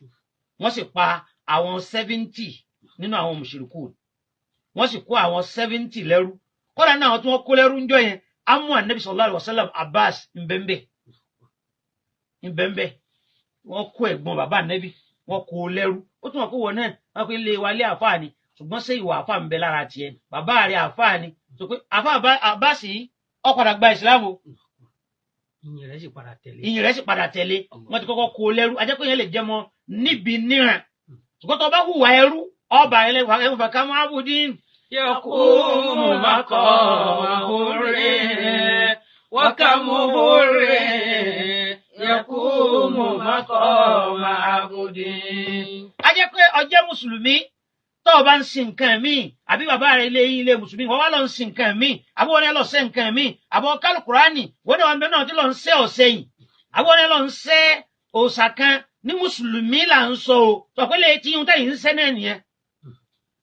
Wọ́n sì pa àwọn 70 nínú àwọn mushrikun, wọ́n sì kó àwọn 70 lẹ́rú. Kódà náà àwọn tí wọ́n kó lẹ́rú ńjọ́ yẹn, amu anabi sallallahu alaihi wasallam Abbas nbẹ́nbẹ́ nbẹ́nbẹ́. Wọ́n kó ẹ̀gbọ́n bàbá anabi, wọ́n kó lẹ́rú. Ó tún wọn kó wọn náà wọ́n pe ilé wa ilé àfáà ni, ṣùgbọ́n ṣé ìwà àfáà ń bẹ lára tiẹ̀? Bàbá rẹ̀ àfáà ni, sọ pé àfáà Abbas yìí ó padà gba ìsìlámù o. Ìyìn rẹ̀ sì padà tẹ̀lé. Ìyìn rẹ̀ sì padà tẹ̀lé. Wọ́n ti kọ́kọ́ kó lẹ́rú, ajẹ́ pé yẹn lè jẹ́ mọ́ níbi níran, ṣùgbọ́n tó bá hùwà ẹrú ọba ẹlẹ́wà ẹ̀fà kámú abudin. يقوم مقام حر وكم حر يقوم مقام عبد. A jẹ́ pé ọjọ́ mùsùlùmí tó o bá ń sin nǹkan míì, àbí bàbá rẹ̀ ilé yín ilé mùsùlùmí, wọ́n wá lọ ń sin nǹkan míì, àbí wọ́n ní lọ sẹ́ nǹkan míì, àbọ̀ kálukùránì wọ́n ní wọn bẹ náà tí lọ ń sẹ́ ọ̀sẹ̀ yìí, àbí wọ́n ní lọ ń sẹ́ òòṣà kan ní mùsùlùmí là ń sọ o, sọ pé lè tí yín tẹ̀yìn ń sẹ́ náà nìyẹn.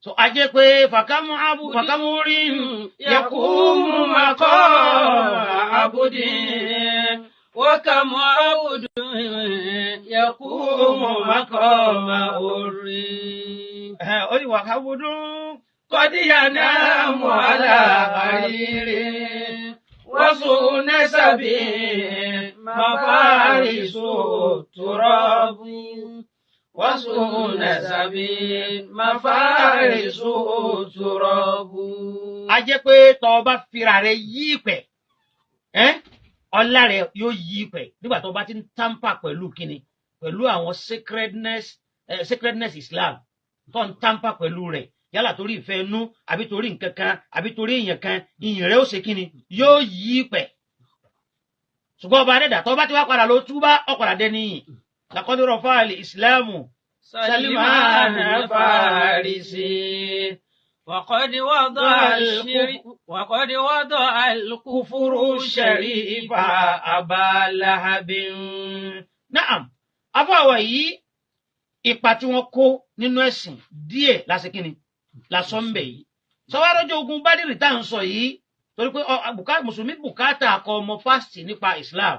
So a jẹ́ pé fàkámù abu fàkámù rí يقوم مقام عبد وكم عبد يقوم مقام حر. Ó ní wàhábùdún. قد ينام على حرير وسوء نسب مفارس التراب وسوء نسب مفارس التراب. A jẹ́ pé tọ́ ọ bá fira rẹ yí ìpẹ́ ẹ́ Ọlá rẹ̀ yóò yí pẹ̀ nígbà tó bá ti ń tamper pẹ̀lú kíni, pẹ̀lú àwọn sacredness Islam tó ń tamper pẹ̀lú rẹ̀, yálà torí ìfẹ́ inú àbí torí nǹkan kan àbí torí èèyàn kan, ìyìn rẹ̀ ó ṣe kíni, yóò yí pẹ̀. Ṣùgbọ́n ọba adẹ́dà tó bá ti wá padà lọ túbá, ọ̀padà dẹni yìí. Laqad rafa'a al-islamu Salman Farisi. وقد وضع الكفر الشريف أبا لهب. Naam, afáwa yìí, ipa tí wọ́n kó nínú ẹ̀sìn díẹ̀ lásìkíni lásán ń bẹ̀ yìí. Sọwárọ́jọ́ ogun Bádìrì tá à ń sọ yìí, torí pé mùsùlùmí bùkátà kọ ọmọ fásitì nípa Islam.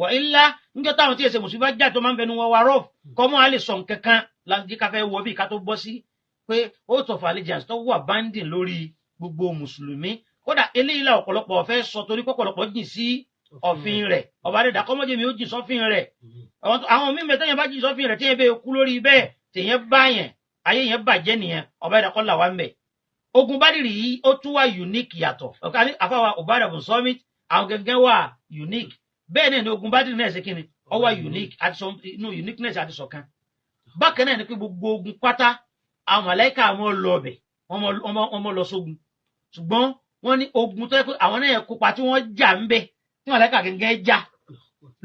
Wà ńlá níjọ́ táwọn tí èsè mùsùlùmí bá jà tó máa ń fẹnu wọn wá rọ́ọ̀fù kọ́ mọ́ a lè sọ nǹkan kan láti ká fẹ́ wọ bí ká tó bọ́ sí pé oath of allegiance tó wà binding lórí gbogbo mùsùlùmí. Kódà eléyìí la ọ̀pọ̀lọpọ̀ fẹ́ sọ torí pọ̀pọ̀lọpọ̀ jìn sí ọ̀fin rẹ̀. Ọba adẹ́dà kọ́mọ́jẹ́ mi ó jìn sọ́fin rẹ̀. Àwọn mímẹ tẹ́yìn bá jìn sọ́fin rẹ̀, tẹ́yìn bẹ́ẹ̀ kú lórí bẹ́ẹ̀, tẹ̀yìn bá yẹn ayé yẹn bàjẹ́ nìyẹn. Ọba adẹ́dà kọ́ là wá ń bẹ̀. Ogun Bádìrì yìí ó tún wà unique yàtọ̀. Ọ̀ká ní àfàwà Ubadah bun Samit, àwọn gẹ́gẹ́ wà unique. Bẹ́ẹ̀ náà ni ogun Bádìrì náà ṣe kíni, ó wà unique àti sọ inú uniqueness àti ṣọ̀kan. Bákan náà ni pé gbogbo ogun pátá, àwọn màláíkà wọn lọ ọbẹ̀, wọ́n mọ lọ sógun, ṣùgbọ́n wọ́n ní ogun tó yẹ pé àwọn náà kópa tí wọ́n jà ń bẹ̀, tí màláíkà gẹ́gẹ́ jà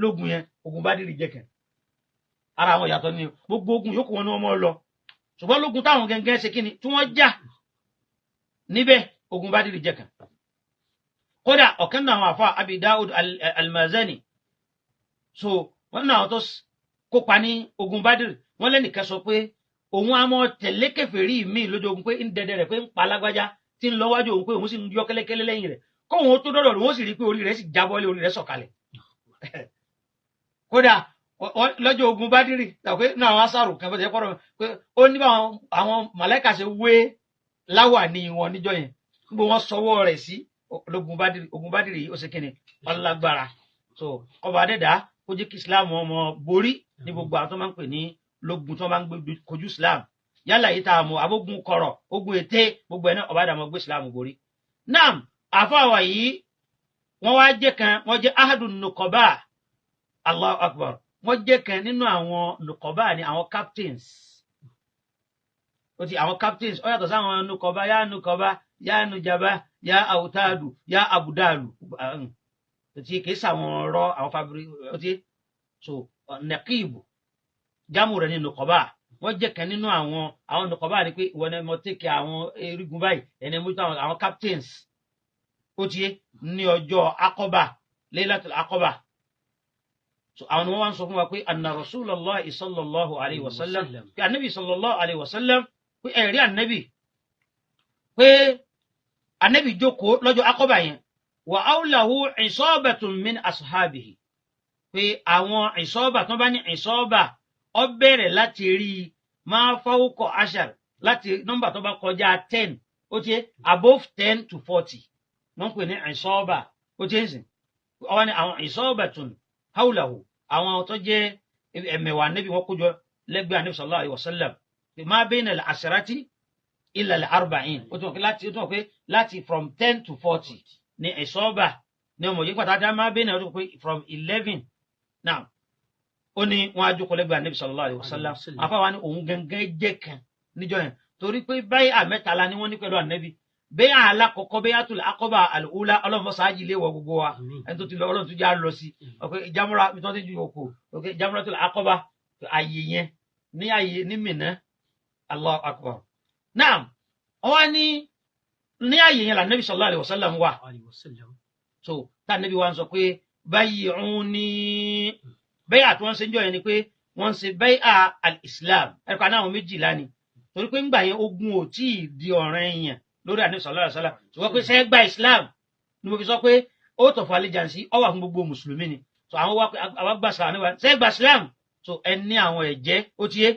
lógun yẹn, ogun Bádìrì jẹ́ kan. Ara àwọn ìyàtọ̀ ni gbogbo ogun yòókù wọn ni wọ́n mọ lọ, ṣùgbọ́n lógun táwọn gẹ́gẹ́ ṣe kíni tí wọ́n jà níbẹ̀, ogun Bádìrì jẹ́ kan. Kódà ọ̀kan náà àwọn àfa Abi Dawud al-Mazani, so wọ́n náà tó kópa ní ogun Bádìrì, wọ́n lẹ́nìkan sọ pé òun á mọ tẹ̀lé kèfèrí mi lójú ogun, pé ń dẹdẹ rẹ̀, pé ń pa lágbájá tí ń lọ wájú òun, pé òun sì ń yọ kẹ́lẹ́kẹ́lẹ́ lẹ́yìn rẹ̀, kóun ó tó dọ́dọ̀ rẹ̀, wọ́n sì rí i pé orí rẹ̀ sì jábọ́lé, orí rẹ̀ sọ̀kalẹ̀. Kódà lọ́jọ́ ogun Bádìrì pé náà àwọn asàrò kan bọ́sẹ̀ kọ́rọ̀ pé ó ní báwọn àwọn màláíkà ṣe wé láwàní wọn níjọ́ yẹn, níbo wọ́n sọwọ́ rẹ̀ sí lógun Bádìrì. Ogun Bádìrì yìí ó ṣe kíni, ọlágbára. So ọba adẹ́dá kó jẹ́ kí Islam ọmọ borí ní gbogbo àwọn tó máa ń pè ní lógun tó máa ń gbé kojú Islam, yálà yìí tá a mọ̀ abógun kọ̀rọ̀, ogun ète, gbogbo ẹ̀ náà, ọba adàmọ̀ gbé Islam borí. Naam, àfọwà yìí wọ́n wá jẹ́ kan, wọ́n jẹ́ ahadun nukọba. Allahu akbar. Wọ́n jẹ́ kan nínú àwọn nukọba ní àwọn captains. Ó ti àwọn captains ó yàtọ̀ sáwọn nukọba, yá nukọba, yá nujaba, yá awutadu, yá abudalu. Ó ti kìí sàwọn ọ̀rọ̀ àwọn fabiri. Ó ti so naqibu jámù rẹ̀ ní nukọba. Wọ́n jẹ́ kan nínú àwọn nukọba ni pé ìwọ ni mo tẹ̀kẹ́ àwọn erigun báyìí, ẹni mo tó àwọn captains. Ó ti ní ọjọ́ akọba, Laylatul Aqaba. So àwọn ni wọ́n wá ń sọ fún wa pé anna Rasulullah sallallahu alayhi wa sallam, pé anabi sallallahu alayhi wa sallam, pé ẹ̀rí anabi, pé anabi jókòó lọ́jọ́ akọba yẹn, wa awlahu isabatun min ashabihi, pé àwọn ìsọ́ọ̀bà tó bá ní ìsọ́ọ̀bà, ó bẹ̀rẹ̀ láti rí máa fawqa ashar, láti nọ́mbà tó bá kọjá 10, ó ti above 10 to 40, wọ́n ń pè ní ìsọ́ọ̀bà. Ó ti ń sìn ọwọ́ ní àwọn isabatun hawlahu, àwọn tó jẹ́ ẹ̀mẹ̀wà níbi wọ́n kójọ lẹ́gbẹ̀ẹ́ Ànábì sallallahu alaihi wasallam, ma bayna al-asharati ila al-arba'in. Ó tún wọ́n pé láti from 10 to 40 ní ìsọ́ọ̀bà ní ọmọ yìí pàtàkì ma bayna, ó tún wọ́n pé from 11 now. Ó ní wọn á jókòó lẹ́gbẹ̀ẹ́ Ànábì sallallahu alaihi wasallam. Àfáwa ní òun gangan jẹ́ kan níjọ́ yẹn, torí pé báyìí àmẹ́tàlá ni wọ́n ní pẹ̀lú Ànábì. Bẹ́ẹ̀ alákọ̀ọ́kọ́ bay'atul aqaba al-ula, ọlọ́run mọ́ sáájì lé wọ gbogbo wa. Ẹni tó ti lọ, ọlọ́run tó já lọ sí ọ̀pẹ jámúra tó ti ju òkò ọ̀pẹ jamratul aqaba, àyè yẹn ní àyè ní Mínà. Allahu akbar. Naam, wọ́n ní àyè yẹn l'Ànábì sallallahu alaihi wasallam wà. So tá Ànábì wa ń sọ pé bayyi'uni, bẹ́ẹ̀ àti wọ́n ṣe ń jọ yẹn ni pé wọ́n ń ṣe bay'a al-Islam ẹ̀ka náà, àwọn méjìlá ni, torí pé ńgbà yẹn ogun ò tí ì di ọ̀ràn yẹn lórí Ànábì sallallahu alaihi wasallam, ṣùgbọ́n pé ṣẹ́ gba Islam ni mo fi sọ pé oath of allegiance ó wà fún gbogbo mùsùlùmí ni. So àwọn wá àwọn gbà sàrà níwá ṣẹ́ gba Islam, so ẹ ní àwọn ẹ̀jẹ́, ó ti yé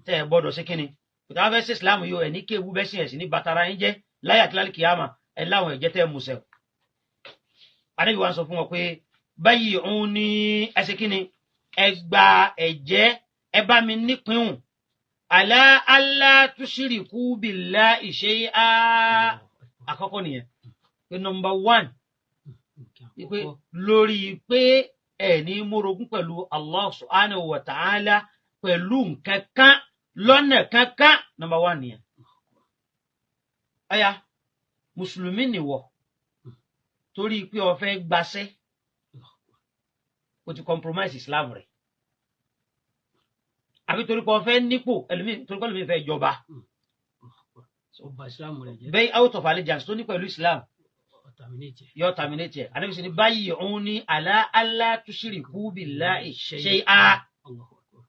tẹ́ ẹ gbọ́dọ̀ sí kínni kò tá a fẹ́ sí Islam yìí o, ẹ̀ ní kéwu bẹ́ sí ẹ̀sìn ní bàtàrà yín jẹ́ láyà tí lálẹ́ kìyàmà ẹ láwọn ẹ̀jẹ́ tẹ́ ẹ musẹ̀. Ànábì wa ń sọ fún wọn pé báyìí òun ní ẹsẹ̀ kínni, ẹ gba ẹ̀jẹ́, ẹ bá mi nípìnhùn ala alla tushriku billahi shay'a. Àkọ́kọ́ nìyẹn pé number one. Nǹkan Wípé àkọ́kọ́. lórí pé ẹ ní mórogún pẹ̀lú Allah subhanahu wa ta'ala pẹ̀lú nǹkan kan lọ́nà kankan, number one nìyẹn. Ọ̀yà, mùsùlùmí nìwọ, torí pé o fẹ́ gbaṣẹ́, o ti compromise Islam rẹ̀, àbí torí pé o fẹ́ nípò, ẹlòmíì torí pé ẹlòmíì fẹ́ jọba. Ó ba Islam rẹ̀ jẹ́. Bẹ́ẹ̀ out of allegiance tó ní pẹ̀lú Islam, Ó terminate ẹ̀. yọ terminate ẹ̀. Ànábì sì ní báyìí, òun ní ala alla tushriku billahi shay'a. Allahu akbar.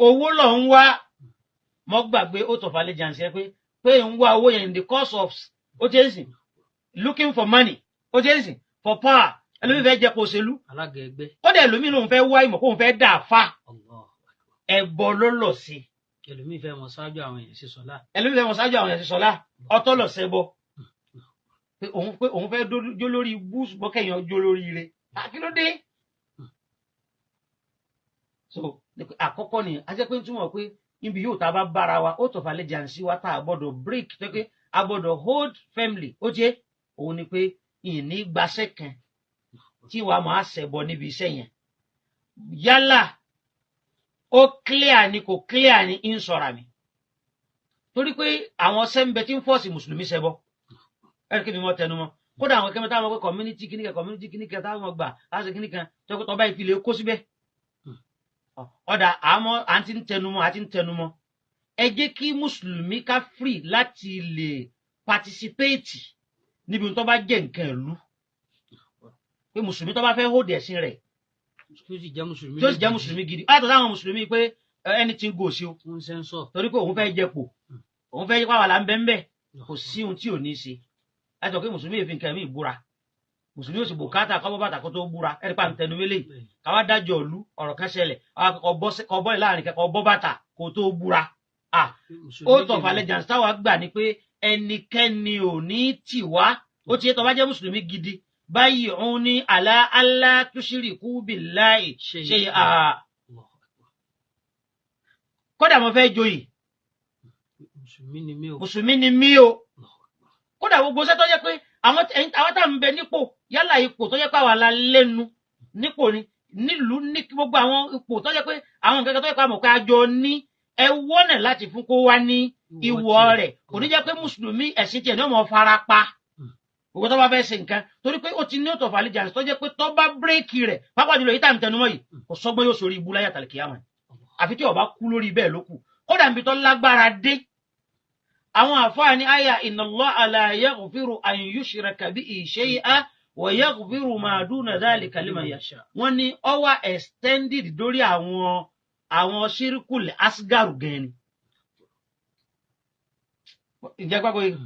Owó lọ ń wá, mọ́ gbàgbé oath of allegiance yẹn pé ń wá owó yẹn in the course of, ó ti ń sìn, looking for money, ó ti ń sìn, for power. Ẹlòmíì fẹ́ jẹ kó òṣèlú. Alága ẹgbẹ́. Kódà ẹlòmíì lòun fẹ́ wá ìmọ̀ kóun fẹ́ dà fa. Allahu akbar. Ẹbọ ló lọ sí. Ẹlòmíì fẹ́ mọ ṣáájú àwọn èèyàn sí sọlá. Ẹlòmíì fẹ́ mọ ṣáájú àwọn èèyàn sí sọlá, ọtọ́ lọ sẹ́bọ pé òun fẹ́ jó lórí ibú, ṣùgbọ́n kẹ́yìn jó lórí ire. Kí ló dé? So àkọ́kọ́ ni a jẹ́ pé ń túmọ̀ pé níbi yóò tá a bá bára wa, oath of allegiance wa tá a gbọ́dọ̀ break, tó pé a gbọ́dọ̀ hold firmly, ó jẹ́ òun ni pé ìní gbaṣẹ́ kan tí wàá máa ṣẹbọ níbi iṣẹ́ yẹn. Yálà ó clear ni, kò clear ni, ń sọ̀rọ̀ mi, torí pé àwọn sẹ́ńbẹ́ tí ń force mùsùlùmí ṣẹbọ, ẹ̀rí kí mi mọ́ tẹnu mọ́. Kódà àwọn kẹ́mẹ́ta táwọn pé community kìnìkan, community kìnìkan táwọn gbà láti kìnìkan tó kó tọ́ba ìfilẹ̀ kó síbẹ̀. Ọ̀dà àmọ́ à ń ti ń tẹnu mọ́, à ti ń tẹnu mọ́, ẹ jẹ́ kí mùsùlùmí ká free láti lè participate níbi tó bá jẹ́ nǹkan ìlú, pé mùsùlùmí tó bá fẹ́ hold ẹ̀sìn rẹ̀, tí ó sì jẹ́ mùsùlùmí tí ó sì jẹ́ mùsùlùmí gidi, ó yàtọ̀ sáwọn mùsùlùmí pé anything goes o. Ń sẹ́ńsọ̀. Torí pé òun fẹ́ jẹpò, òun fẹ́ yípa wà là ń bẹ́ ń bẹ́, kò sí ohun tí ò ní í ṣe. Láti sọ pé mùsùlùmí èéfín nǹkan mi búra, mùsùlùmí ò sì bùkátà kọ́ bọ́ bàtà kó tó búra. Ẹ̀rí pa ń tẹnu mélé káwá dájọ́ ìlú, ọ̀rọ̀ kan ṣẹlẹ̀, kọ́ bọ́ láàrin kẹ́kọ̀ọ́ bọ́ bàtà kó tó búra. Oath of allegiance táwa gbà ni pé ẹnikẹ́ni ò ní tì wá. Ó ti yẹ, tó bá jẹ́ mùsùlùmí gidi báyìí, òun ní ala alla tushriku billahi ṣe kódà mo fẹ́ joyè. Mùsùlùmí ni mí o. Mùsùlùmí ni mí o. Kódà gbogbo iṣẹ́ tó jẹ́ pé àwọn tá à ń bẹ nípò, yálà ipò tó jẹ́ pé àwa la lẹ́nu nípò ni nílùú, ní gbogbo àwọn ipò tó jẹ́ pé àwọn nǹkan tó jẹ́ pé àmọ̀ pé a jọ ní, ẹ wọ́nà láti fún kó wá ní ìwọ rẹ̀. Kò ní jẹ́ pé mùsùlùmí ẹ̀sìn tiẹ̀ ní ọmọ fara pa gbogbo tó bá fẹ́ ṣe nǹkan, torí pé ó ti ní oath of allegiance tó jẹ́ pé tó bá break rẹ̀, pápá jùlọ yìí tá à ń tẹnumọ́ yìí, kò sọ́gbọ́n, yóò sórí ibú láyà tàlẹ̀ kíyàmá, àfi tí ó bá kú lórí bẹ́ẹ̀ ló kù. Kódà níbi tó lágbára dé, àwọn àfáà ní àyà inna Allaha la yaghfiru an yushraka bihi shay'an wa yaghfiru ma duna dhalika liman yasha, wọ́n ní ó wà extended dórí àwọn shirkul asgaru gan ni. Ìjẹ́ gbàgbọ́ yìí,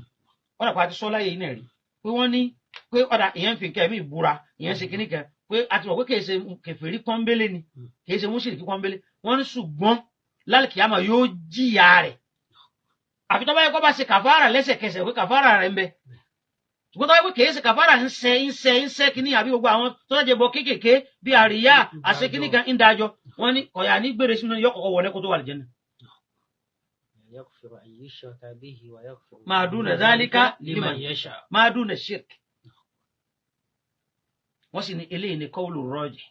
wọ́n dàpọ̀ àti sọ́lá yìí náà rí pé wọ́n ní pé ọ̀dà ìyẹn ń fi nǹkan ẹ̀mí ìbúra, ìyẹn ṣe kíní kan, pé a ti mọ̀ pé kìí ṣe kèfèrí pọ́nbélé ni, kìí ṣe mùṣírìkí pọ́nbélé. Wọ́n ní ṣùgbọ́n lálùkìyàmà yóò jìyà rẹ̀, àfi tó bá yẹ kó bá ṣe kàfàrà lẹ́sẹ̀kẹsẹ̀, pé kàfàrà rẹ̀ ń bẹ. Ṣùgbọ́n tó bá yẹ pé kìí ṣe kàfàrà, ń ṣe ń ṣe ń ṣe kíní, àbí gbogbo àwọn tó jẹ́ bọ kéékèèké bí àríyá àṣẹ kíní kan ń dájọ́, wọ́n ní kọ̀yà ní gbére sínú yọ kọ̀kọ́ wọlé kó tó wà lìjẹ́nà. يغفر أن يشرك به ويغفر ما دون ذلك لمن لمن يشاء. ما دون الشرك. Wọ́n sì ní eléyìí ní kọ́ọ̀lù rọ́ọ̀jì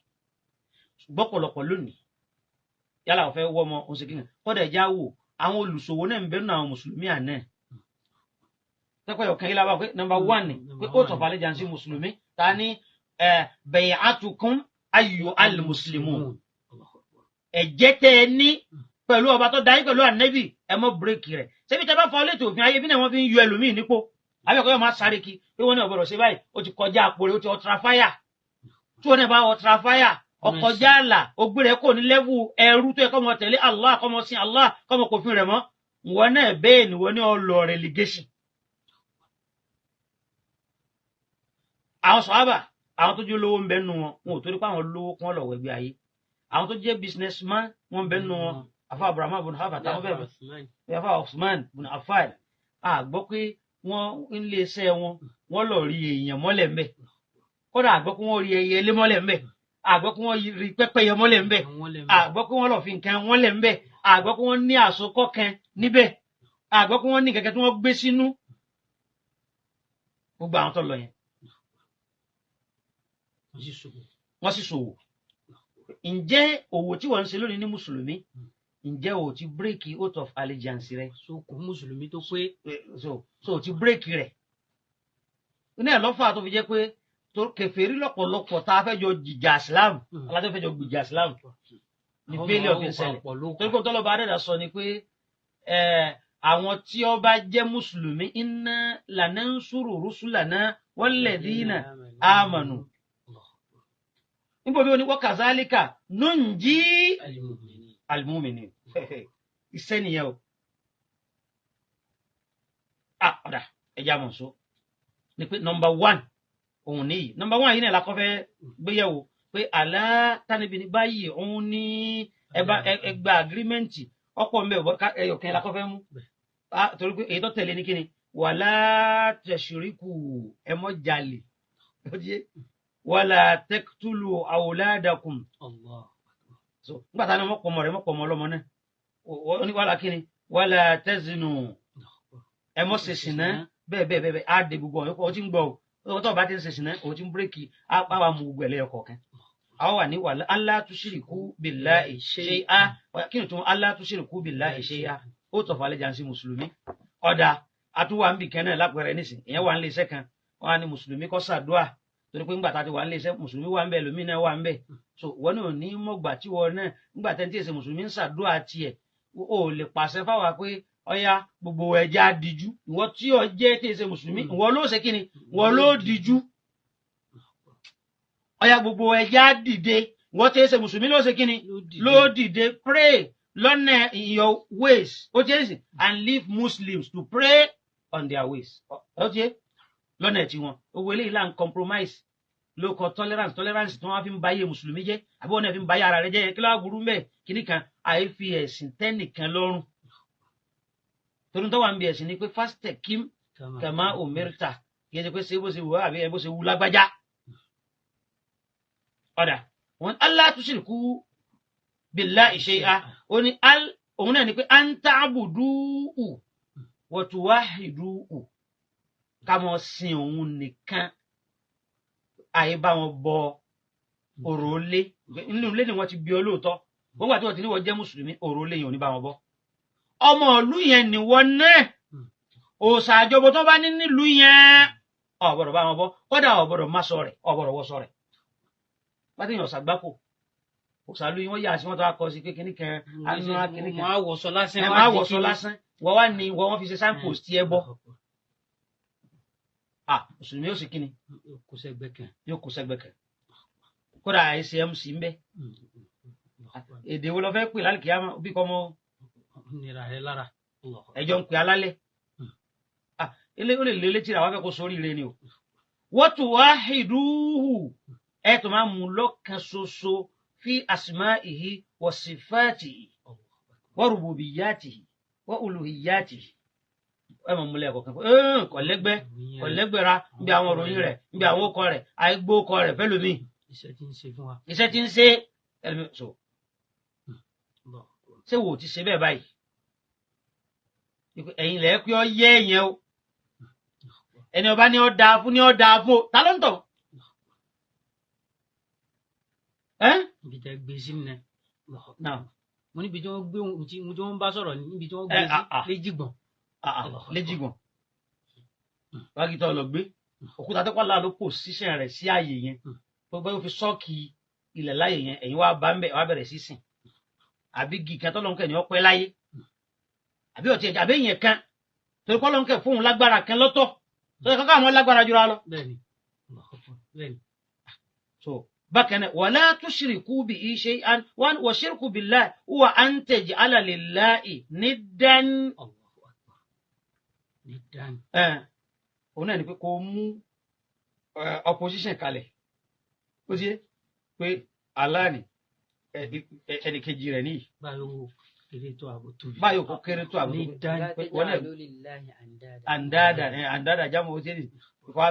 gbọ́pọ̀lọpọ̀ lónìí. Yálà wọ́n fẹ́ wọ́ ọmọ oṣù kìíní, kọ́dà ẹja wò, àwọn olùṣòwò náà ń bẹ nínú àwọn mùsùlùmí àná tẹ́kọ̀ ọ̀kan yìí lábàá pé number one ni pé oath of allegiance mùsùlùmí ta ní bay'atukum ayyuhal muslimun, ẹ̀jẹ̀ tẹ́ ẹ ní pẹ̀lú ọba tó dá yín, pẹ̀lú ànẹ́bì, ẹ mọ́ break rẹ̀. Ṣébi tẹ́ bá fọ létò òfin ayé bí náà wọ́n fi ń yọ ẹlòmíì nípò, àbẹ̀kọ́ yóò máa sáré kí pé wọ́n ní ọ̀gbọ́dọ̀ ṣe báyìí, ó ti kọjá àpò rẹ̀, ó ti ọ̀tra fáyà. Tí wọ́n náà bá ọ̀tra fáyà, ọkọjá àlà, ògbé rẹ̀ kò ní level ẹrú tó yẹ kọ́ mọ tẹ̀lé Allah, kọ́ mọ sin Allah, kọ́ mọ kòfin rẹ̀ mọ́ wọn náà, bẹ́ẹ̀ ni wọ́n ní ọlọ relegation. Àwọn sọ̀hábà, àwọn tó jẹ́ olówó ń bẹ nù wọn, wọn ò torí pé àwọn lówó kún ọ̀lọ́wọ́ ẹgbẹ́ ayé. Àwọn tó jẹ́ businessman wọn ń bẹ nù wọn, afa Abraham ibn Hafa àtàwọn bẹ́ẹ̀ bẹ́ẹ̀, afa Usman ibn Affan. A gbọ́ pé wọ́n ń lé iṣẹ́ wọn, wọ́n lọ rí èèyàn mọ́lẹ̀ ńbẹ̀. Kódà a gbọ́ pé wọ́n rí ẹyẹ ilé mọ́lẹ̀ ńbẹ̀. A gbọ́ pé wọ́n rí pẹ́pẹ́yẹ mọ́lẹ̀ ńbẹ̀. A gbọ́ pé wọ́n lọ fi nǹkan wọ́n lẹ̀ ńbẹ̀. A gbọ́ pé wọ́n ní àsokọ́ kan níbẹ̀. A gbọ́ pé wọ́n ní kẹ̀kẹ́ tí wọ́n gbé sínú gbogbo àwọn tó lọ yẹn. Wọ́n sì ṣòwò. Ǹjẹ́ òwò tí wọ́n ń ṣe lónìí ní mùsùlùmí, ǹjẹ́ o ti bírèkì oath of allegiance rẹ? So kò mùsùlùmí tó pé. So o ti bírèkì rẹ̀. Ní ẹ̀ lọ́fà tó fi jẹ́ pé kèfèrí lọ́pọ̀lọpọ̀ tá a fẹ́ jọ jìjà Islam, alájọ fẹ́ jọ gbìjà Islam ní failure fi ń ṣẹlẹ̀. Torí pé tọ́lọ́ba adẹ́dà sọ ni pé àwọn tí ó bá jẹ́ mùsùlùmí, inna lanansuru rusulana walladhina amanu. Níbo bí oní wa kazalika nunji al-mu'minin. Iṣẹ́ nìyẹn o. Ọ̀dà ẹja mọ̀ so ni pé number 1 òun níyì. Number 1 yìí náà la kọ́ fẹ́ gbéyẹ̀wò pé àlá tánibí ní báyìí òun ní ẹ gba agirímẹ́ǹtì ọ̀pọ̀ mbẹ́ ẹyọkẹ́ la kọ́ fẹ́ mú. Torí pé èyí tó tẹ̀lé ní kíni, wàlá tẹ̀síríkù, ẹ mọ́ jalè, wàlá tẹ́kítúlù àwòládàkùn. So nígbà táwọn ọmọ pọmọ rẹ mọ́ pọmọ ọlọ́mọ náà ní wàlá kíni, wàlá tẹ́sínù, ẹ mọ́ ṣe ṣìnà, bẹ́ẹ̀ bẹ́ẹ̀ bẹ́ẹ̀ á de gbogbo ọ̀yọ́ ọ ti ń gbọ́ o. Tó o bá ti ń ṣe ṣìnà, o ti ń bírèkì, á wà mú gbogbo ẹ̀ lẹ́yọ kọ̀ọ̀kan. Àwọn wà ní wàlá alla tushriku billahi shay'a. Kí ni tó alla tushriku billahi shay'a? Ó tọ̀fọ̀ alẹ́ jàǹsí mùsùlùmí. Ọ̀dà àtúwà ń bì kan náà lápẹẹrẹ nísìn, ìyẹn wà ń lé iṣẹ́ kan, wọn á ní mùsùlùmí kó ṣàdúà, torí pé ńgbà tá a ti wà ń lé iṣẹ́ mùsùlùmí wà ń bẹ̀, lómi náà wà ń bẹ̀. So wọn náà ní mọ̀gbà tí wọn náà ńgbà tẹ́ ń tí èsè mùsùlùmí ń ṣàdúà tiẹ̀, o lè pàṣẹ fáwa pé ọya gbogbo ẹja díjú. Ìwọ tí ọ jẹ́ tí èsè mùsùlùmí, ìwọ ló ṣe kíni, ìwọ ló díjú. Ọya gbogbo ẹja dìde, ìwọ tí èsè mùsùlùmí ló ṣe kíni, ló dìde. Pray lọ́nà in your ways, ó ti ẹ̀ and leave Muslims to pray on their ways. Ó ti ẹ̀ lọ́nà tí wọn owó eléyìí là ń compromise ló kọ tolerance tí wọ́n fi ń báyé mùsùlùmí jẹ́, àbí wọ́n náà fi ń báyé ara rẹ̀ jẹ́. Kí ló wá burú mbẹ́ kíní kan, àìfi ẹ̀sìn tẹ́nìkan lọ́rùn. Torí tó wà ń bí ẹ̀sìn ni pé fastaqim kama umirta, kì í ṣe pé ṣé bó ṣe wù ọ́ àbí ẹ bó ṣe wù lágbájá. Ọ̀dà wọn alla tushriku billahi shay'a, ó ní òun náà ni pé an ta'buduhu wa tuwahhiduhu, ká mọ sin òun nìkan, àyè bá wọn bọ òrólé. Nínú ilé ni wọ́n ti bí ọ lóòótọ́, wọ́n gbà tí wọ́n ti ní wọ́n jẹ́ mùsùlùmí, òrólé yẹn ò ní bá wọn bọ. Ọmọ ìlú yẹn ni wọ́n náà, òòṣà àjọbọ tó bá ní nílùú yẹn ò gbọ́dọ̀ bá wọn bọ, kódà ò gbọ́dọ̀ má sọ rẹ̀, ò gbọ́dọ̀ wọ sọ rẹ̀. Pátí yẹn ọ̀sàgbákò òṣàlù yìí wọ́n yà sí wọn tó wá kọ sí pé kíní kan, àánú kíní kan, máa wọ̀sọ lásán, ẹ máa wọ̀sọ lásán, wọ́n wá ní wọ́n fi ṣe signpost ẹ bọ́. Mùsùlùmí yóò sì kíni, kò sẹ́gbẹ́ kan, yóò kó sẹ́gbẹ́ kan. Kódà ACMC ń bẹ. Èdè wo lọ fẹ́ pè lálùkìyà bí kọ́ mọ́ nira rẹ lára ẹjọ́ ń pè alálẹ̀. Ilé ó lè lé létí rà wá fẹ́ kó sórí ire ni o. Wọ́n tún wá hìdúhù, ẹ tó máa mú lọ́kàn ṣoṣo fi asma'ihi wa sifatihi wa rububiyyatihi wa uluhiyyatihi. Ẹ mọ̀ múlẹ̀ kọ̀ọ̀kan kọ̀lẹ́gbẹ́ kọ̀lẹ́gbẹ̀ra níbi àwọn òròyìn rẹ̀, níbi àwọn okọ rẹ̀, àìgbó okọ rẹ̀ fẹ́lómi. Iṣẹ́ tí ń ṣe fún wa. Iṣẹ́ tí ń ṣe ẹlòmí so. Ṣé wo ti ṣe bẹ́ẹ̀ báyìí? Ẹ̀yin lẹ́ẹ̀ pé ọ yẹ ẹ̀yẹn o. Ẹni ọba ni ọ dáa fún ni ọ dáa fún o. Ta ló ń tọ̀? Ibi tẹ gbé sí ni. Mo níbi tí wọ́n gbé ohun tí wọ́n bá sọ̀rọ̀, níbi tí wọ́n gbé sí léjìgbọ̀n. Léjìgbọ̀n. Wákìtọ́ lọ gbé. Òkúta tó pàlà ló pò síṣẹ́ rẹ̀ sí ààyè yẹn. Gbogbo yóò fi sọ́ọ̀kì ilẹ̀ láàyè yẹn, ẹ̀yin wá bá ń bẹ̀ wá bẹ̀rẹ̀ sí sìn. Àbí gìkan tọ́lọ́nkẹ̀ ni ọpẹ́ láyé. Àbí ọ̀tí ẹ̀jẹ̀ àbí èèyàn kan. Torí kọ́lọ́nkẹ̀ fóun lágbára kan lọ́tọ̀. Torí kọ́kọ́ àwọn lágbára jura lọ. Bẹ́ẹ̀ni. Bẹ́ẹ̀ni. So bákan náà, wala tushriku bihi shay'an wa shirku billahi huwa an taj'ala lillahi niddan. Niddan. Òun náà ni pé kó mú opposition kalẹ̀. Ó ti yé pé Allah ni ẹnìkejì rẹ̀ níyì. Báyọ̀ kéré tó àbò tóbi. Báyọ̀ kó kéré tó àbò tóbi. Àndáàdà àndáàdà jámọ̀ ó ti yé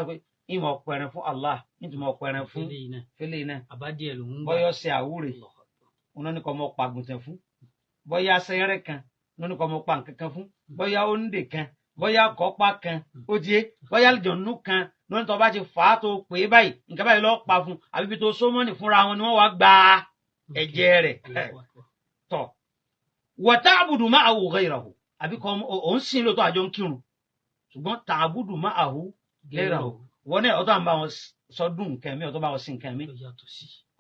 pé ìmọ̀ ọ̀pẹ̀rẹ̀ fún Allah, nítorí ọ̀pẹ̀rẹ̀ fún fẹ́lẹ́ iná. Àbádìẹ lòún gbà. Bọ́yọ̀ ṣe àwúrè, òun náà ní kọ́ ọmọ pàgùntàn fún. Bọ́yá sẹ́rẹ̀ kan, òun náà ní kọ́ ọmọ pa nǹkan kan fún. Bọ́yá òǹdè kan, bọ́yá kọ́pá kan, ó ti yé. Bọ́yá àlùjọ̀nnú kan, Lónìí tó bá ti fà á tó pè é báyìí, nǹkan báyìí lọ́ọ́ pa fún, àbí ibi tó sómọ́nì fúnra wọn ni wọ́n wá gba ẹ̀jẹ̀ rẹ̀. Tọ̀ wa ta'budu ma'ahu ghayrahu, àbí kọ́ òun sìn lóòótọ́, àjọ ń kírun, ṣùgbọ́n ta'budu ma'ahu ghayrahu, wọn náà ọtọ́ à ń bá wọn sọdún nǹkan mi, ọtọ́ bá wọn sin nǹkan mi.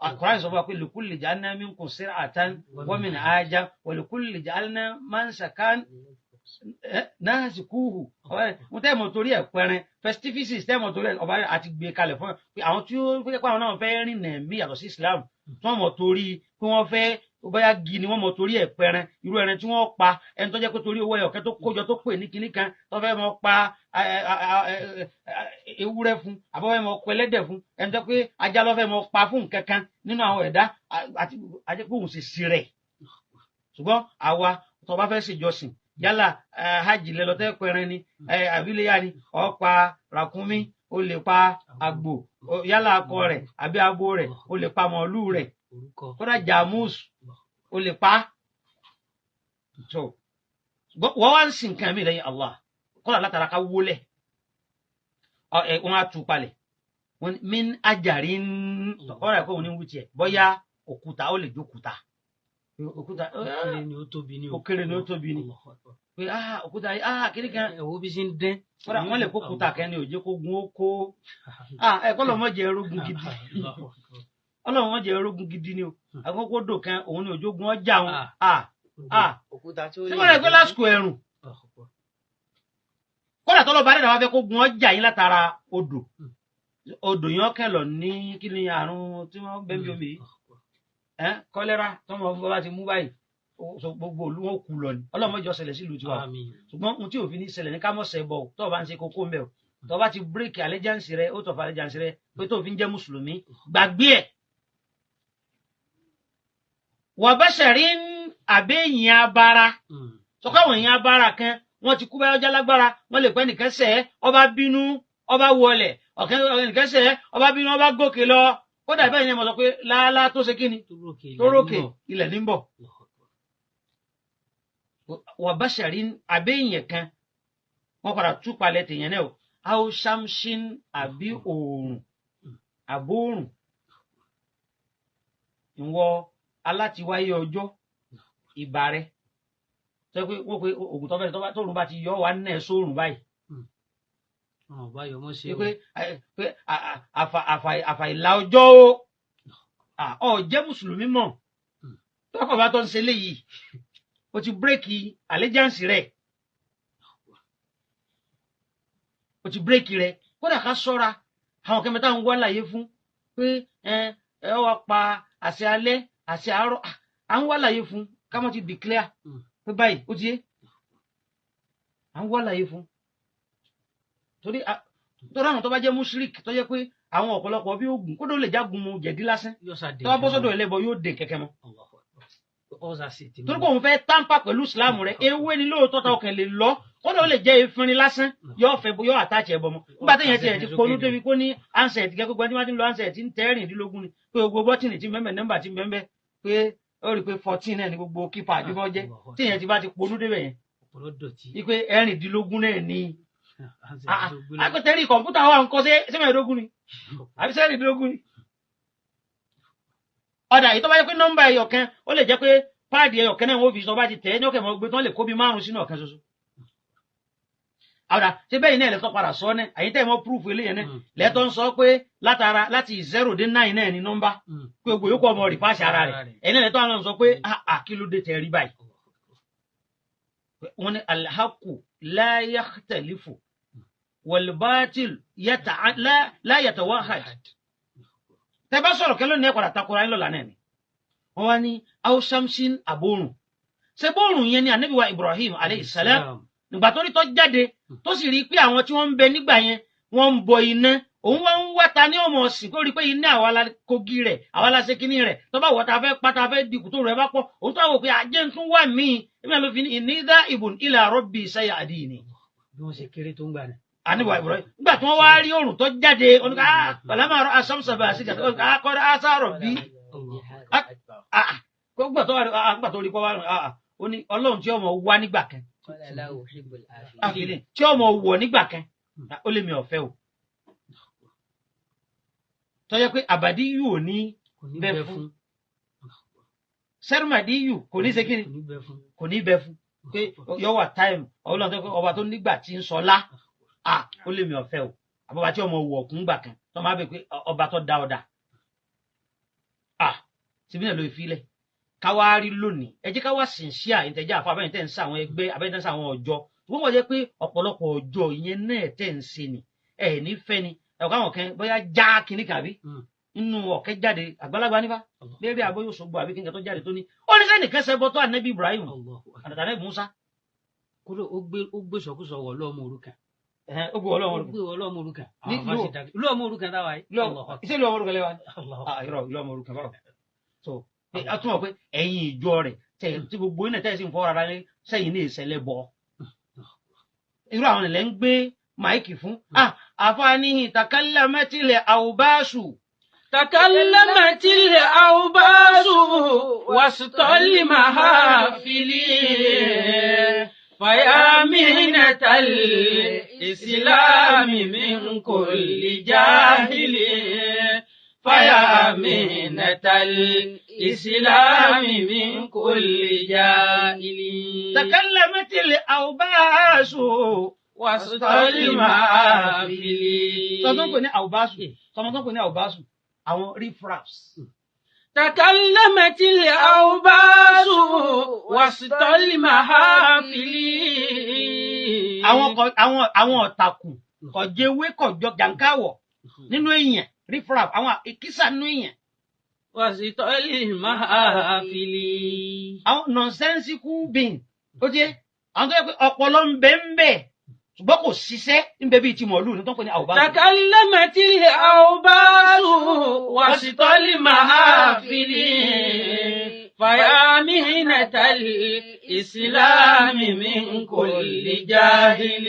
Al-Qur'an sọ fún wa pé likulli ja'alna minkum shir'atan wa minhaja wa likulli ja'alna mansakan nasikuhu. Mo tẹ́ mọ̀ torí ẹ̀ pẹ́rẹ́ festivities, tẹ́ mọ̀ torí ẹ̀ ọba àti gbé kalẹ̀ fún ẹ pé àwọn tí ó fẹ́ pé àwọn náà fẹ́ rìn nà mí yàtọ̀ sí Islam, tí wọ́n mọ̀ torí pé wọ́n fẹ́ bóyá gi ni wọ́n mọ̀ torí ẹ̀ pẹ́rẹ́, irú ẹran tí wọ́n pa, ẹni tó jẹ́ pé torí owó ẹ̀yọ̀kẹ́ tó kójọ tó pè ní kinní kan tó fẹ́ mọ̀ pa ewúrẹ́ fún, àbọ̀ fẹ́ mọ̀ pa ẹlẹ́dẹ̀ fún, ẹni tó pé ajá ló fẹ́ mọ̀ pa fún nǹkan kan nínú àwọn ẹ̀dá àti ajẹ́ pé òun sì sí rẹ̀. Ṣùgbọ́n àwa tó bá fẹ́ ṣèjọsìn, yálà hajj lẹ́lọ́tẹ́ pẹ̀rẹ́ ni àbílẹ̀yà ni, ó pa ràkúnmí, ó lè pa àgbò, yálà akọ rẹ̀ àbí abo rẹ̀, ó lè pa màálù rẹ̀, kódà jamus ó lè pa. Tó wọ́n wá ń sin nǹkan mi lẹ́yìn Allah, kódà látara ká wólẹ̀, wọ́n á tú palẹ̀ wọ́n ní min ajarin ọ̀rọ̀ ẹ̀kọ́ òun ní wútiẹ̀, bóyá òkúta, ó lè jókúta, òkúta Ó kéré ni ó tóbi ni o. Ó kéré ni ó tóbi ni. Pé òkúta yìí, kiri kan. Ẹ wo bí ṣe ń dẹ́n. Kódà wọ́n lè kó òkúta kan ní òjé kó gun ó kó ẹ kọ́ lọ́mọ jẹ erógun gidi, ọlọ́run wọ́n jẹ erógun gidi ni o. Àkókò dò kan òun ni òjò gun ọjà wọn. Òkúta tí ó Ṣé wọ́n rẹ̀ pé lásìkò ẹ̀rùn, kódà tọ́lọ́ bá dẹ̀dà wá fẹ́ kó gun ọjà yín látara odò, odò yẹn kẹlọ̀ ní kí ni àrùn tí wọ́n bẹ́ẹ̀ bí omi yìí, kọ́lẹ́rà tọ́mọ bá ti mú báyìí, gbogbo òlu wọn kú lọ ni. Ọlọ́run mọ́jọ ṣẹlẹ̀ sílùú tiwa. Ṣùgbọ́n ohun tí òfin ní ṣẹlẹ̀ ní ká mọ̀ ṣẹ bọ̀. Tó o bá ń ṣe kókó ń bẹ̀ o, tó o bá ti bírèkì allegiance rẹ, ó tọ̀fà allegiance rẹ pé tó o fi ń jẹ́ mùsùlùmí, gbàgbé ẹ̀. Wà bá ṣẹ̀rí àbẹ́yìn abara sọ́kọ́ àwọn èèyàn abara kan wọ́n ti kú báyọ̀ ọjà lágbára, wọ́n lè pẹ́ nìkan sẹ́ ọba bínú ọba wọlẹ̀, ọ̀kẹ́ nìkan sẹ́ ọba bínú ọba gòkè lọ. Kódà bẹ́ẹ̀ ni mo sọ pé láálá tó ṣe kíni tó rókè ilẹ̀ ní bọ̀. Wà bá ṣẹ̀rí àbẹ́yìn kan wọ́n padà tú palẹ̀ tèèyàn náà o, aw samsin àbí òòrùn, àbóòrùn, ìwọ alátiwáyé ọjọ́ ìbà rẹ sọ pé wọ́n pe ògùn tọ́fẹ́ tóòrùn bá ti yọ wà nínú ẹ̀ sóòrùn báyìí. Pé pé àfàìlà ọjọ́ o, ọ jẹ́ mùsùlùmí mọ̀ tọkọ̀ bá tọ́ ń ṣe léyìí, o ti bírèkì allegiance rẹ̀, o ti bírèkì rẹ̀. Kódà ká sọ́ra àwọn kẹ́mẹ́ta ń wá láyé fún pé ẹ ẹ wá pa àṣẹ alẹ́ àṣẹ àárọ̀, à ń wá láyé fún ká mọ́ ti declare pé báyìí ó ti yé, à ń wá láyé fún torí torí àwọn tó bá jẹ́ mushrik tó jẹ́ pé àwọn ọ̀pọ̀lọpọ̀ bí oògùn kódà ó lè jágun mu jẹ̀dí lásán, tó bá bọ́ sọ́dọ̀ ẹlẹ́bọ yóò dé kẹ̀kẹ́ mọ́, torí pé òun fẹ́ táǹpà pẹ̀lú ìsìláàmù rẹ̀. Ewé ni lóòótọ́ ta ọkàn lè lọ, kódà ó lè jẹ́ efinrin lásán, yóò fẹ́ yóò àtàchì ẹ̀bọ mọ́. Nígbà téèyàn tiẹ̀ ti ponú débi kó ní ansẹ̀tì kẹ́kọ̀ọ́ gbọ́n tí wọ́n ti ń lo ansẹ̀tì ń tẹ́rìndínlógún ni pé gbogbo bọ́tìnì tí mẹ́mẹ́ nọ́mbà tí mẹ́mẹ́ pé ó rí i pé 14 náà ni gbogbo kípa àdúgbò jẹ́. Téèyàn ti bá ti ponú débẹ̀ yẹn wípé 16 náà ni akọ̀tẹ́rì kọ̀ǹpútà wa ń kọ́ sí mẹ́ẹ̀ẹ́dógún ni àbí sẹ́rìndínlógún ni. Ọ̀dà yìí tó bá yẹ pé nọ́mbà ẹyọ kan, ó lè jẹ́ pé páàdì ẹyọ kan náà wọ́n fi sọ bá ti tẹ̀ ẹ́ ní ọkẹ́ mọ́ gbé tán lè kó bí 5 sínú ọ̀kan ṣoṣo. Ọ̀dà ṣé bẹ́ẹ̀ náà lẹ́tọ́ padà sọ ní àyín tẹ́ ẹ mọ́ púrúfù eléyẹn náà lẹ́tọ́ ń sọ pé látara láti 0 dé 9 náà ní nọ́mbà pé gbogbo yòókù ọmọ rìfáàsì ara rẹ̀, ẹ̀yin náà lẹ́tọ́ àwọn sọ pé kí ló dé tẹ́ rí báyìí. Wọ́n ní alhaku la yakhtalifu walbatil la yatawahad. Tẹ́ bá sọ̀rọ̀ kẹ́lọ́ ní ẹ̀ padà takora yín lọ́la náà ni. Wọ́n wá ní ausamsin aborun, ṣé bóòrùn yẹn ni anabi wa Ibrahim aleyhi salam nígbà tó rí tó jáde tó sì rí i pé àwọn tí wọ́n ń bẹ nígbà yẹn wọ́n ń bọ iná, òun wá ń wá ta ní ọmọ ọ̀sìn kó rí i pé iná àwa la kogi rẹ̀, àwa la ṣe kínní rẹ̀, tó bá wọ̀ ta fẹ́ pa ta fẹ́ dikù tó rẹ̀ bá pọ̀, òun tó wà wò pé ajé ń tún wà míì èmi náà ló fi ní ìnídá ìbùn ila rabbi sayadini. Bí wọ́n ṣe kéré tó ń gbà náà. Àníwá Ibrahim nígbà tí wọ́n wá rí òrùn tó jáde oníkà pàlámà asámsàbà àṣìkà akọ́dá asárọ̀ bí gbogbo tó wà tó rí kọ́ wá ó ní ọlọ́run tí ọmọ wá nígbà kan tí ọmọ wọ̀ nígbà kan ó lè mi ọ̀fẹ́ o. Tó jẹ́ pé àbàdíyù ò ní Kò ní bẹ bẹ fún. fún. Sẹ́rùmàdíyù kò ní ṣe kíni, Kò ní bẹ fún. kò ní bẹ fún pé yọ wà táìmù Ọlọ́run tó pé ọba tó nígbà tí ń sọlá, à ó lè mi ọ̀fẹ́ o, àbọ̀bá tí ọmọ wọ̀ ọ̀kún gbà kan tó máa bẹ pé ọba tó dá ọ̀dà à síbí náà ló fi lẹ̀ káwá rí lónìí. Ẹ jẹ́ káwá sìnsíà ìtẹ̀jẹ́ àfọ abẹ́yẹn tẹ̀ ń sa àwọn ẹgbẹ́, abẹ́yẹn tẹ̀ ń sa àwọn ọjọ́ wọ́n wọ́n jẹ́ pé ọ̀pọ̀lọpọ̀ ọjọ́ ìyẹn náà tẹ̀ ń ṣe ni ẹ̀ ní fẹ́ ni ẹ̀kọ́ àwọn kan bóyá já kínní kàbí nínú ọ̀kẹ́ jáde àgbàlagbà nípa lérí àbóyè Òṣogbo àbí kínkà tó jáde tó ní ó ní sẹ́nìkan ṣẹbọ tó ànẹ́bí Ibrahim Allahu akbar. àtànẹ́bí Musa. Kódà ó gbé sọkúsọ wọ lọ́mọ òrukàn. Ẹ̀hẹ́n, ó gbé Ọlọ́run Ó orúkọ. gbé wọ lọ́mọ òrukàn. Ní Àwọn afáṣe dàgbé lọ́mọ òrukàn táwa yìí. Allahu akbar. Iṣẹ́ ìlú ọmọ orúkọ lẹ́wà. Allahu Ah, irọ́, ìlú ọmọ orúkọ báwo. So pé a tún mọ̀ pé ẹ̀yin ìjọ rẹ̀ tẹ̀ tí gbogbo iná tẹ̀ sí ń fọ́ ara ní sẹ́yìn ní ìṣẹ̀lẹ̀ bọ̀. Irú àwọn ilẹ̀ ń gbé máìkì fún. Ah, àfààní takallamatil awbashu. تكلمت الأوباس وسط المحافل فيا مهنة الإسلام من كل جاهل، فيا مهنة الإسلام من كل جاهل. Takallamatil awbashu وسط المحافل. Sọmọ tó ń pè ní awbashu. Sọmọ tó ń pè ní awbashu. Àwọn riffraffs. تكلمت الأوباس وسط المحافل. Àwọn ọ̀tàkùn kọ̀jẹ̀wé kọ̀jọ jàǹkáwọ̀ nínú èèyàn, riffraff, àwọn ìkísà nínú èèyàn. وسط المحافل. Àwọn nonsensical being ó jẹ́ àwọn tó yẹ pé ọpọlọ ń bẹ ń bẹ ṣùgbọ́n kò ṣiṣẹ́ ń bẹ bíi ti mọ̀lúù ní tó ń pè ní àwòbá. تكلمت الأوباس وسط المحافل فيا مهنة الإسلام من كل جاهل،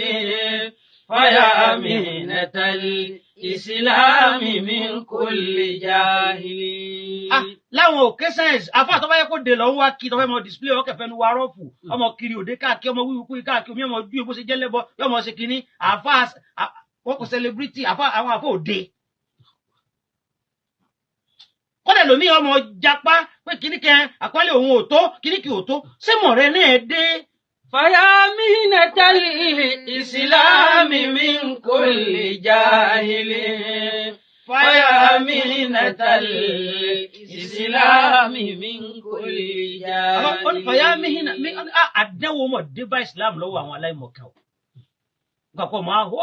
فيا مهنة الإسلام من كل جاهل. Ah, láwọn òkè science afa tó bá yẹ kó de lọ ń wá kí tó fẹ́ mọ display ọkẹ fẹnu wa rọ́ọ̀fù ọmọ kiri òde káàkiri, ọmọ wíwú kúri káàkiri, omi ọmọ ojú bó ṣe jẹ́ lẹ́bọ yọmọ ṣe kínní àfa wọn kò celebrity àfa àwọn àfa òde. Kọ́dà lómi ọmọ japa pé kínní kan àpálẹ̀ òun ò tó kínní kì ò tó ṣé mọ̀rẹ́ náà dé. فيا مهنة الإسلام من كل جاهل، فيا مهنة الإسلام من كل جاهل. Fàyà mihina mi àdánwò mọ̀ dé bá Islam lọ́wọ́ àwọn aláìmọ̀kan o. Nǹkan kọ́ máa hó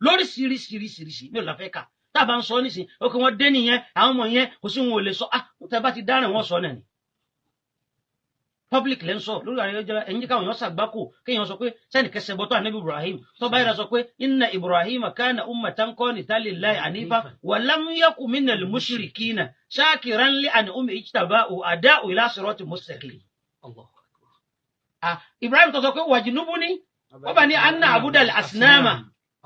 lóríṣiríṣiríṣiríṣi mi ò la fẹ́ kà tá a bá ń sọ nísìn ó kí wọ́n dé nìyẹn, àwọn ọmọ yẹn kò sí wọn ò lè sọ. Ah, tẹ bá ti dárìn wọn sọ náà ni public lẹ́ ń sọ lórí ayélujára. Ẹ̀yin jẹ́ káwọn èèyàn ṣàgbákò kéèyàn sọ pé sẹ́ni kẹsẹ̀ bọ́tọ̀ ànábì Ibrahim tó bá yẹra sọ pé inna Ibrahim kana ummatan qanitan lillahi hanifa wa lam yaku minal mushrikina shakiran li an'umi ijtabahu ada'u ila sirati mustaqim. Allahu akbar. Ah, Ibrahim tó sọ pé wajnubuni wa bani an na'budal asnama.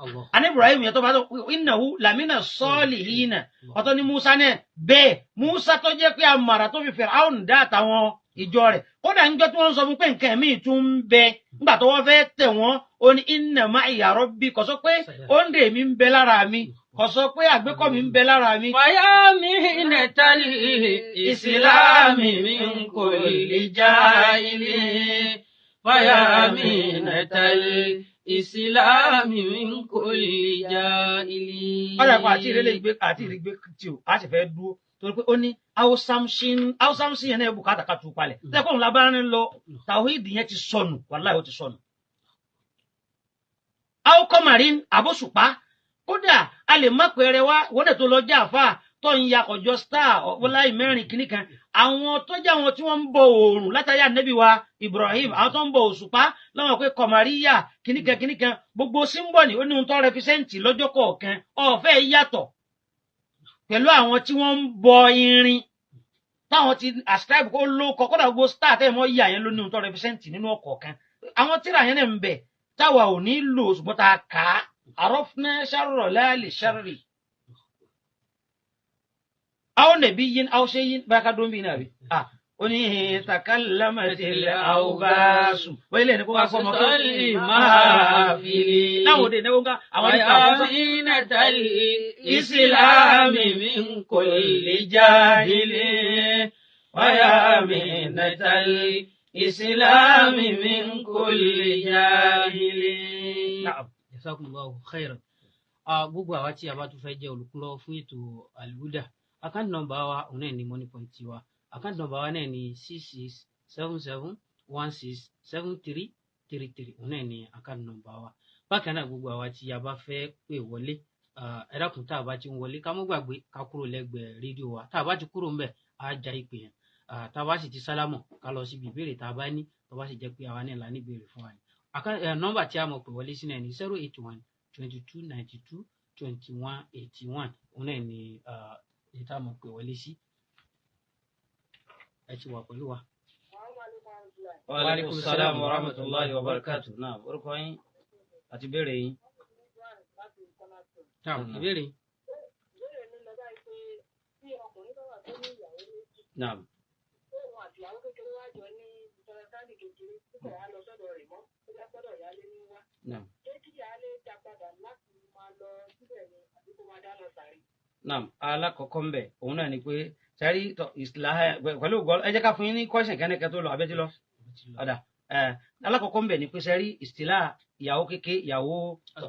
Allah. Àní Ibrahim yẹn tó bá tó innahu lamina salihina. Ọ̀tọ̀ ni Musa náà bẹ́ẹ̀, Musa tó jẹ́ pé amàrà tó fi Fìràhùn dá àtàwọn ìjọ rẹ̀ kódà níjọ́ tí wọ́n ń sọ fún pé nǹkan míì tún ń bẹ nígbà tó wọ́n fẹ́ tẹ̀ wọ́n, ó ní inna ma'iya rabbi, kò sọ pé ó ń dè mí ń bẹ lára mi, kò sọ pé àgbékọ́ mi ń bẹ lára mi. فيا مهنة الإسلام من كل جاهل، فيا مهنة الإسلام من كل جاهل. Ọ̀rẹ́ ẹ̀kọ́ àti ìrẹ́lẹ̀ ìgbé àti ìrẹ́gbé tí o a sì fẹ́ dúró torí pé ó ní ausamsin yẹn náà bùkátà ká tu palẹ̀ tẹ́kọ̀ọ́ ńlá bá ń lọ tàwíìdì yẹn ti sọnù, wàláhì ó ti sọnù. Aukọmarin abóṣùpá kódà a lè má pẹrẹ wá wọ́n dẹ̀ tó lọ jẹ́ àfáà tó ń ya kọjọ star ọ̀pọ̀láì mẹ́rin kìíní kan, àwọn tó jẹ́ àwọn tí wọ́n ń bọ oòrùn látàrí ànábì wa Ibrahim, àwọn tó ń bọ òṣùpá lọ́wọ́n pé kọmaríyà kìíní kan kìíní kan, gbogbo símbọ̀nì ó ní ohun tó rẹpísẹ́ǹtì lọ́jọ́ kọ̀ọ̀kan ọ̀fẹ́ yàtọ̀ pẹ̀lú àwọn tí wọ́n ń bọ irin táwọn ti ascribe kó ló kọ. Kódà gbogbo star tẹ́ ẹ̀ mọ́ yà yẹn ló ní ohun tó rẹpísẹ́ǹtì nínú ọ̀kọ̀ọ̀kan. Àwọn tíra yẹn náà ń bẹ táwa ò ní lò ṣùgbọ́n tá a kà á àrọ́fúnà ṣàrọ̀ láàlì ṣàrì aw nàbí yín aw ṣe yín báyà ká dún bí náà bí ah. Ó ní takallamatil awbasu wọ́n ilé ẹni kó wá fọmọ kó máa láwọn òde ìnáwó ńká àwọn nípa àkóso. Àyàmínátàl ìsìlámì min kulli jahili. Wàyàmínátàl ìsìlámì min kulli jahili. Na'am. Jazakumullahu khairan. Gbogbo àwa tí a bá tún fẹ́ jẹ́ olùkúlọ́wọ́ fún ètò Al-Huda, account number wa òun náà ní money point wa. Account number wa náà ní 6677167333, òun náà ní account number wa. Bákan náà, gbogbo àwa tí a bá fẹ́ pè wọlé, ẹ dákun, tá a bá ti ń wọlé, ká mọ́ gbàgbé ká kúrò lẹ́gbẹ̀ẹ́ rédíò wa. Tá a bá ti kúrò ńbẹ̀, á já ìpè yẹn. Tá a bá sì ti sálámọ̀, ká lọ síbi ìbéèrè tá a bá ní, tó bá sì jẹ́ pé àwa náà la ní ìbéèrè fún wa ni. Nọ́mbà tí a mọ̀ pè wọlé sí náà ní 08122922181, òun náà ní èyí tá a mọ̀ pè wọlé sí. Ẹ ti wà pẹ̀lú wa. Wa alaikum salam wa rahmatullahi wa barakatuh. Náà, orúkọ yín àti ìbéèrè yín. Naam, ìbéèrè. Ìbéèrè mi lọ báyìí pé tí ọkùnrin bá wà tó ní ìyàwó méjì, Naam. tóun àti ìyàwó kékeré wá jọ ní ìtọ́lẹ́sáàdì kékeré tí kò wá lọ sọ́dọ̀ rẹ̀ mọ́, ó jẹ́ gbọ́dọ̀ ìyáálé ní wá. Naam. Ṣé kí ìyáálé dá padà láti máa lọ síbẹ̀ ni àbí kó máa dá lọ sàárè? Naam, alákọ̀ọ́kọ́ ń bẹ̀ òun náà ni pé sẹ́rí tọ ìsìláhà pẹ̀lú ògo, ẹ jẹ́ ká fún yín ní question kẹ́nẹ́kẹ́ tó lọ abẹ́tí lọ. Ọ̀dà alákọ̀ọ́kọ́ ń bẹ̀ ni pé sẹ́rí ìsìlá ìyàwó kéke, ìyàwó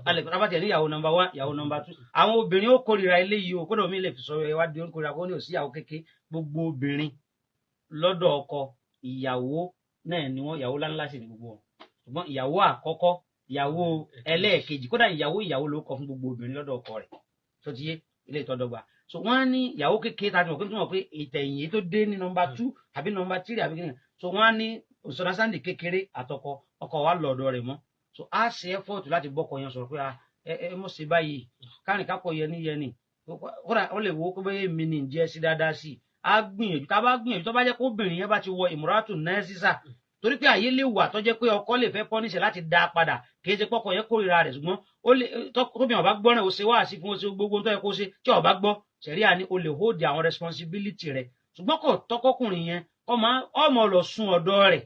alẹ́ ní ìyàwó number one, ìyàwó number two. Àwọn obìnrin ó kórìíra eléyìí o, kódà omi lè fi sọ ẹ wá di ó kórìíra kó ní òsì ìyàwó kéke. Gbogbo obìnrin lọ́dọ̀ ọkọ, ìyàwó náà ni wọ́n, ìyàwó láńlá sì ni gbogbo wọn. Ṣùgbọ́n ìyàwó àkọ́kọ́, ìyàwó ẹlẹ́ẹ̀kejì, kódà ìyàwó ìyàwó ló kọ fún gbogbo obìnrin lọ́dọ̀ ọkọ rẹ̀ tó ti yé ilé ìtọ́dọ́gba. So wọ́n á ní ìyàwó kékeré tá a ti mọ̀ pé tó mọ̀ pé ìtẹ̀yìn yìí tó dé ní number two àbí number three àbí kìnìún. So wọ́n á ní òṣèlú sáńdì kékeré àtọkọ, ọkọ wa lọ́dọ̀ rẹ̀ mọ́. So á ṣe effort láti bọ́kọ yẹn sọ̀rọ̀ pé ẹ ẹ mọ̀ sí báyìí, kárìn kápọ̀ yẹni yẹni, kódà ó lè wo pé bóyá èmi ní jẹ́ sí dáadáa sí i. Á gbìyànjú, tá a bá gbìyànjú, tó bá jẹ́ kó obìnrin yẹn bá ti wọ ìmúratù náà sísà, torí pé àyè lè wà tó jẹ́ pé ọkọ lè fẹ́ pọ́níṣẹ̀ láti dá a padà. Kì í ṣe pọ́kọ yẹn kórìíra rẹ̀, ṣùgbọ́n ó lè tóbi ọba gbọ́ràn, ó ṣe wáàsí fún, ó ṣe gbogbo tó yẹ kó ṣe, tí ọba gbọ́, sẹ̀ríà ni o lè hold àwọn responsibility rẹ̀. Ṣùgbọ́n kò tọ́kọ́kùnrin yẹn kọ́ máa ọmọ lọ sun ọ̀dọ́ rẹ̀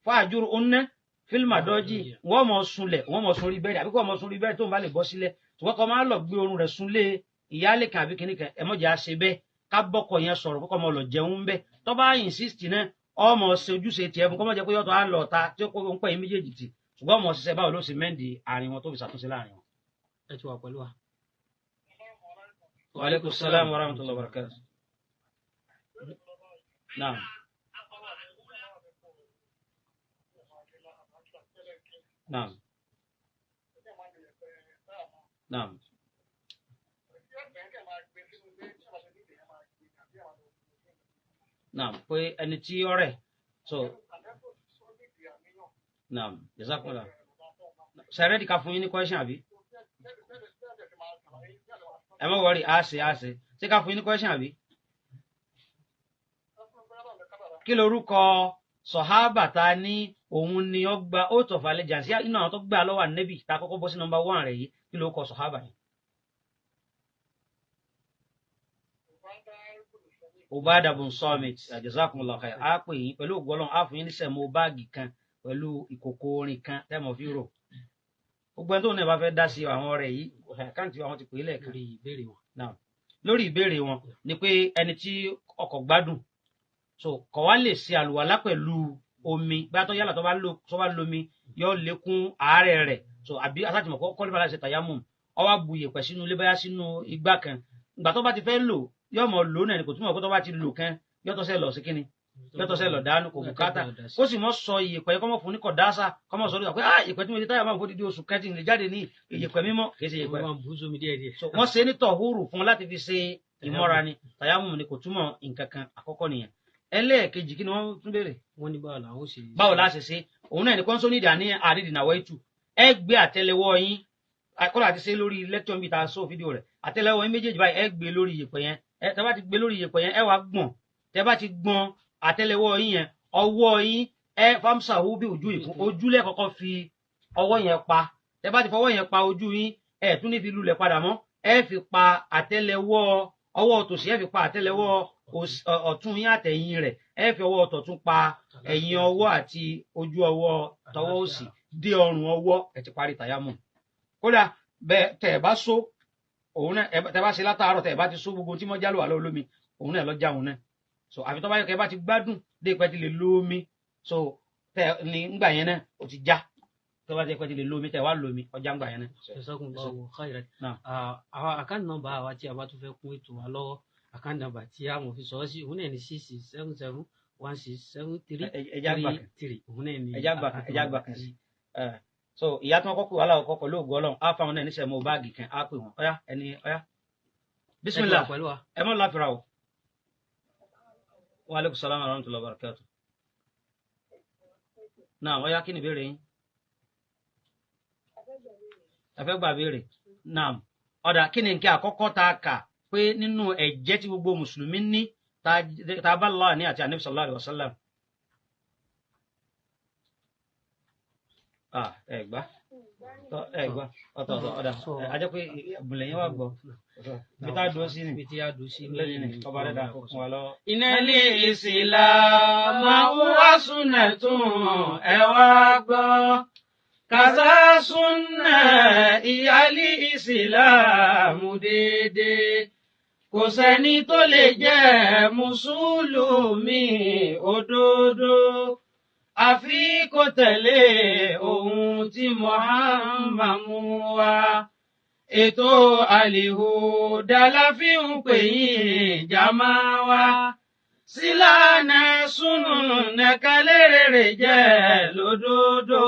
fáàjúrò ọ̀nà fílmù àdọ́jì, wọ́n mọ̀ sunlẹ̀, wọ́n mọ̀ sun orí bẹ́ẹ̀dì àbí kọ́ mọ̀ sun orí bẹ́ẹ̀dì tó ń bá lè bọ́ sílẹ̀. Ṣùgbọ́n kọ́ máa lọ gbé orun rẹ̀ sunlé ìyáálé kan àbí kìnnìkan, ẹ mọ̀jà ṣe bẹ́ẹ̀. Ká bọ́kọ̀ yẹn sọ̀rọ̀ kọ́kọ́ mọ̀ lọ jẹun bẹ́ẹ̀. Tó bá insist náà, ọmọ ṣe ojúṣe tiẹ̀ fún, kọ́mọ jẹ́ pé yọ̀tọ̀ á lọ ta tí ó kó ń pẹ́ yín méjèèjì tì. Ṣùgbọ́n ọmọ ṣiṣẹ́ báwo ló ṣe mẹ́ǹdì àárín wọn tó fi ṣàtúnṣe láàrin wọn. Ẹ ti wà pẹ̀lú wa. Wa alaikum salam wa rahmatullahi wa barakatuh. Naam. Naam. Naam. Naam, pé ẹni tí ó rẹ̀ so. Naam, jazakumullah. Sẹ́rẹ́dì ká fún yín ní question àbí? Ẹ má wọrí, á ṣe á ṣe. Ṣé ká fún yín ní question àbí? Kí lorúkọ sọ̀hábà ta ní òun ni ó gba oath of allegiance inú àwọn tó gbà lọ́wọ́ ànẹ́bì tá a kọ́kọ́ bọ́ sí number one rẹ̀ yìí? Kí lorúkọ sọ̀hábà yìí? Ubada bun Samit, jazakumullahu khair. Á pè yín pẹ̀lú ògo Ọlọ́run, á fún yín ní sẹ̀mó báàgì kan pẹ̀lú ìkòkò orin kan tẹ́mọ̀ fi rò. Gbogbo ẹni tó náà bá fẹ́ dá sí àwọn ọ̀rẹ́ yìí, àkáǹtì àwọn ti pè é lẹ́ẹ̀kan. Lórí ìbéèrè wọn. Now, lórí ìbéèrè wọn ni pé ẹni tí ọkọ̀ gbádùn, so kò wá lè ṣe àlùwàlá pẹ̀lú omi bá tó yálà, tó bá lomi yóò lékún àárẹ̀ rẹ̀. So àbí asátìmọ̀ kọ́ kọ́lífà láti ṣe tàyámùm, ó wá bu yèpẹ̀ sínú ilé báyá sínú igbá kan. Ìgbà tó bá ti fẹ́ lò, yóò mọ̀ lò náà ni. Kò túmọ̀ pé tó bá ti lò kan, yóò tó sẹ́ lọ sí kíni, yóò tó sẹ́ lọ dánú, kò bùkátà. Kó sì mọ́ sọ ìyèpẹ̀ yẹn, kọ́ mọ́ fún ní kọ̀dásà, kọ́ mọ́ sọ lórí pé ah, ìyèpẹ̀ tí mo ti táyà máa ń fò dídí oṣù kẹ́tì lè jáde ní ìyèpẹ̀ mímọ́, kì í ṣe ìyèpẹ̀. Wọ́n máa ń bù sómi díẹ̀díẹ̀. So wọ́n ṣe ní tọ̀húrù fún láti fi ṣe ìmọ́ra ni, tàyámùm ni, kò túmọ̀ nǹkan kan. Àkọ́kọ́ nìyẹn. Ẹlẹ́ẹ̀kejì, kí ni wọ́n tún béèrè? Wọ́n ní báwo làwọn ó ṣe. Báwo la ṣe ṣe? Òun náà ní kọ́ńsó nídìí àní àrídìnàwọ̀ ètù. Ẹ gbé àtẹ́lẹwọ́ yín, kọ́lá àti ṣe lórí lẹ́kítọ̀ níbi tá a sọ fídíò rẹ̀, àtẹ́lẹwọ́ yín méjèèjì báyìí, ẹ gbé lórí ìyẹ̀pẹ̀ yẹn. Ẹ tẹ́ bá ti gbé lórí ìyẹ̀pẹ̀ yẹn, ẹ wá gbọ̀n. Tẹ́ bá ti gbọ̀n àtẹ́lẹwọ́ yín yẹn, ọwọ́ yín ẹ famsahu bí ojú ìkún ojúlẹ̀ kọ́kọ́ fi ọwọ́ yẹn pa. Tẹ́ bá ti fọwọ́ yẹn pa ojú yín, ẹ tún ní fi lulẹ̀ padà mọ́. Ẹ fi pa àtẹ́lẹwọ́ ọwọ́ tòsí, ẹ fi pa àtẹ́lẹwọ́ ọ̀tún yín àtẹ̀yìn rẹ̀, Ẹ fi ọwọ́ tọ̀tún pa ẹ̀yìn ọwọ́ àti ojú ọwọ́ tọwọ́ òsì dé ọrùn ọwọ́. Ẹ ti parí tàyámù. Kódà bẹ́ẹ̀ tẹ̀ ẹ bá so òun náà, tẹ̀ bá ṣe látàárọ̀, tẹ̀ bá ti so gbogbo tí wọ́n jálò wà lọ́wọ́ lómi, òun náà lọ́jà òun náà. So àfi tó bá yẹ kẹ́ ẹ bá ti gbádùn dé ìpẹ́ ti lè lo omi, so tẹ ní ngbà yẹn náà ó ti já. Tó bá jẹ́ pé ti lè lo omi, tẹ̀ wá lo omi, ọjà ngbà yẹn náà. Jazakumullahu khairan. Naam. Àwọn account number wa tí a bá tún fẹ́ kún ètò wa lọ́wọ́, account number tí a mọ̀ fi sọ ọ́ sí, òun náà ní 66771673 Ẹja gbà 3 kan. 3. Òun náà ní Ẹja gbà kan, account ẹja gbà number kan sí. tí- So ìyá tí wọn kọ́kọ́ wà láwọn kọ́kọ́ lóògùn Ọlọ́run á fáwọn náà níṣẹ́ mọ́ báàgì kan, á pè wọ́n. Ọyá ẹni, ọyá. Ẹ ti wà Bismillah. pẹ̀lú wa. Ẹ mọ́ láfíra o. Wa aleykum salaam wa rahmatullahi wa barakatuh. Náà ọyá, kí ni ìbéèrè yín? Ẹ fẹ́ gbà béèrè. Naam. Ọ̀dà, kí ni nǹkan àkọ́kọ́ tá a kà pé nínú ẹ̀jẹ̀ tí gbogbo mùsùlùmí ní tá a bá Allah ní àti Ànábì sallallahu alaihi wasallam? Ah, ẹ gbá. Tọ́, ẹ gbá. Ọ̀tọ̀ ọ̀tọ̀ ọ̀dà. So- A jẹ́ pé ìbùlẹ̀ yẹn wà gbọ́. Ibi tá a dúró sí ni. Ibi tí a dúró sí ní Lẹ́yìn ni ọba rẹ̀ dà kó kún wa lọ́wọ́. Iná lè ìsìlámù wá súnà tún ẹ wá gbọ́. Kàzá súnà ìyálí ìsìlámù déédéé. Kò sẹ́ni tó lè jẹ́ mùsùlùmí òdodo. Àfi kó tẹ̀lé ohun tí Muhammad mú wá. Ètò àlìhùdà la fi ń pè yín jàmá wa. Sílànà súnù nàkàlérèrè jẹ́ lódodo.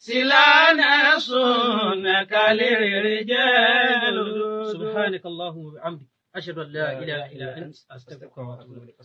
Sílànà súnù nàkàlérèrè jẹ́ lódodo. Subhanakallahumma wa bihamdik. Ashhadu an la ilaha illa ant, astaghfiruka wa atubu ilayk.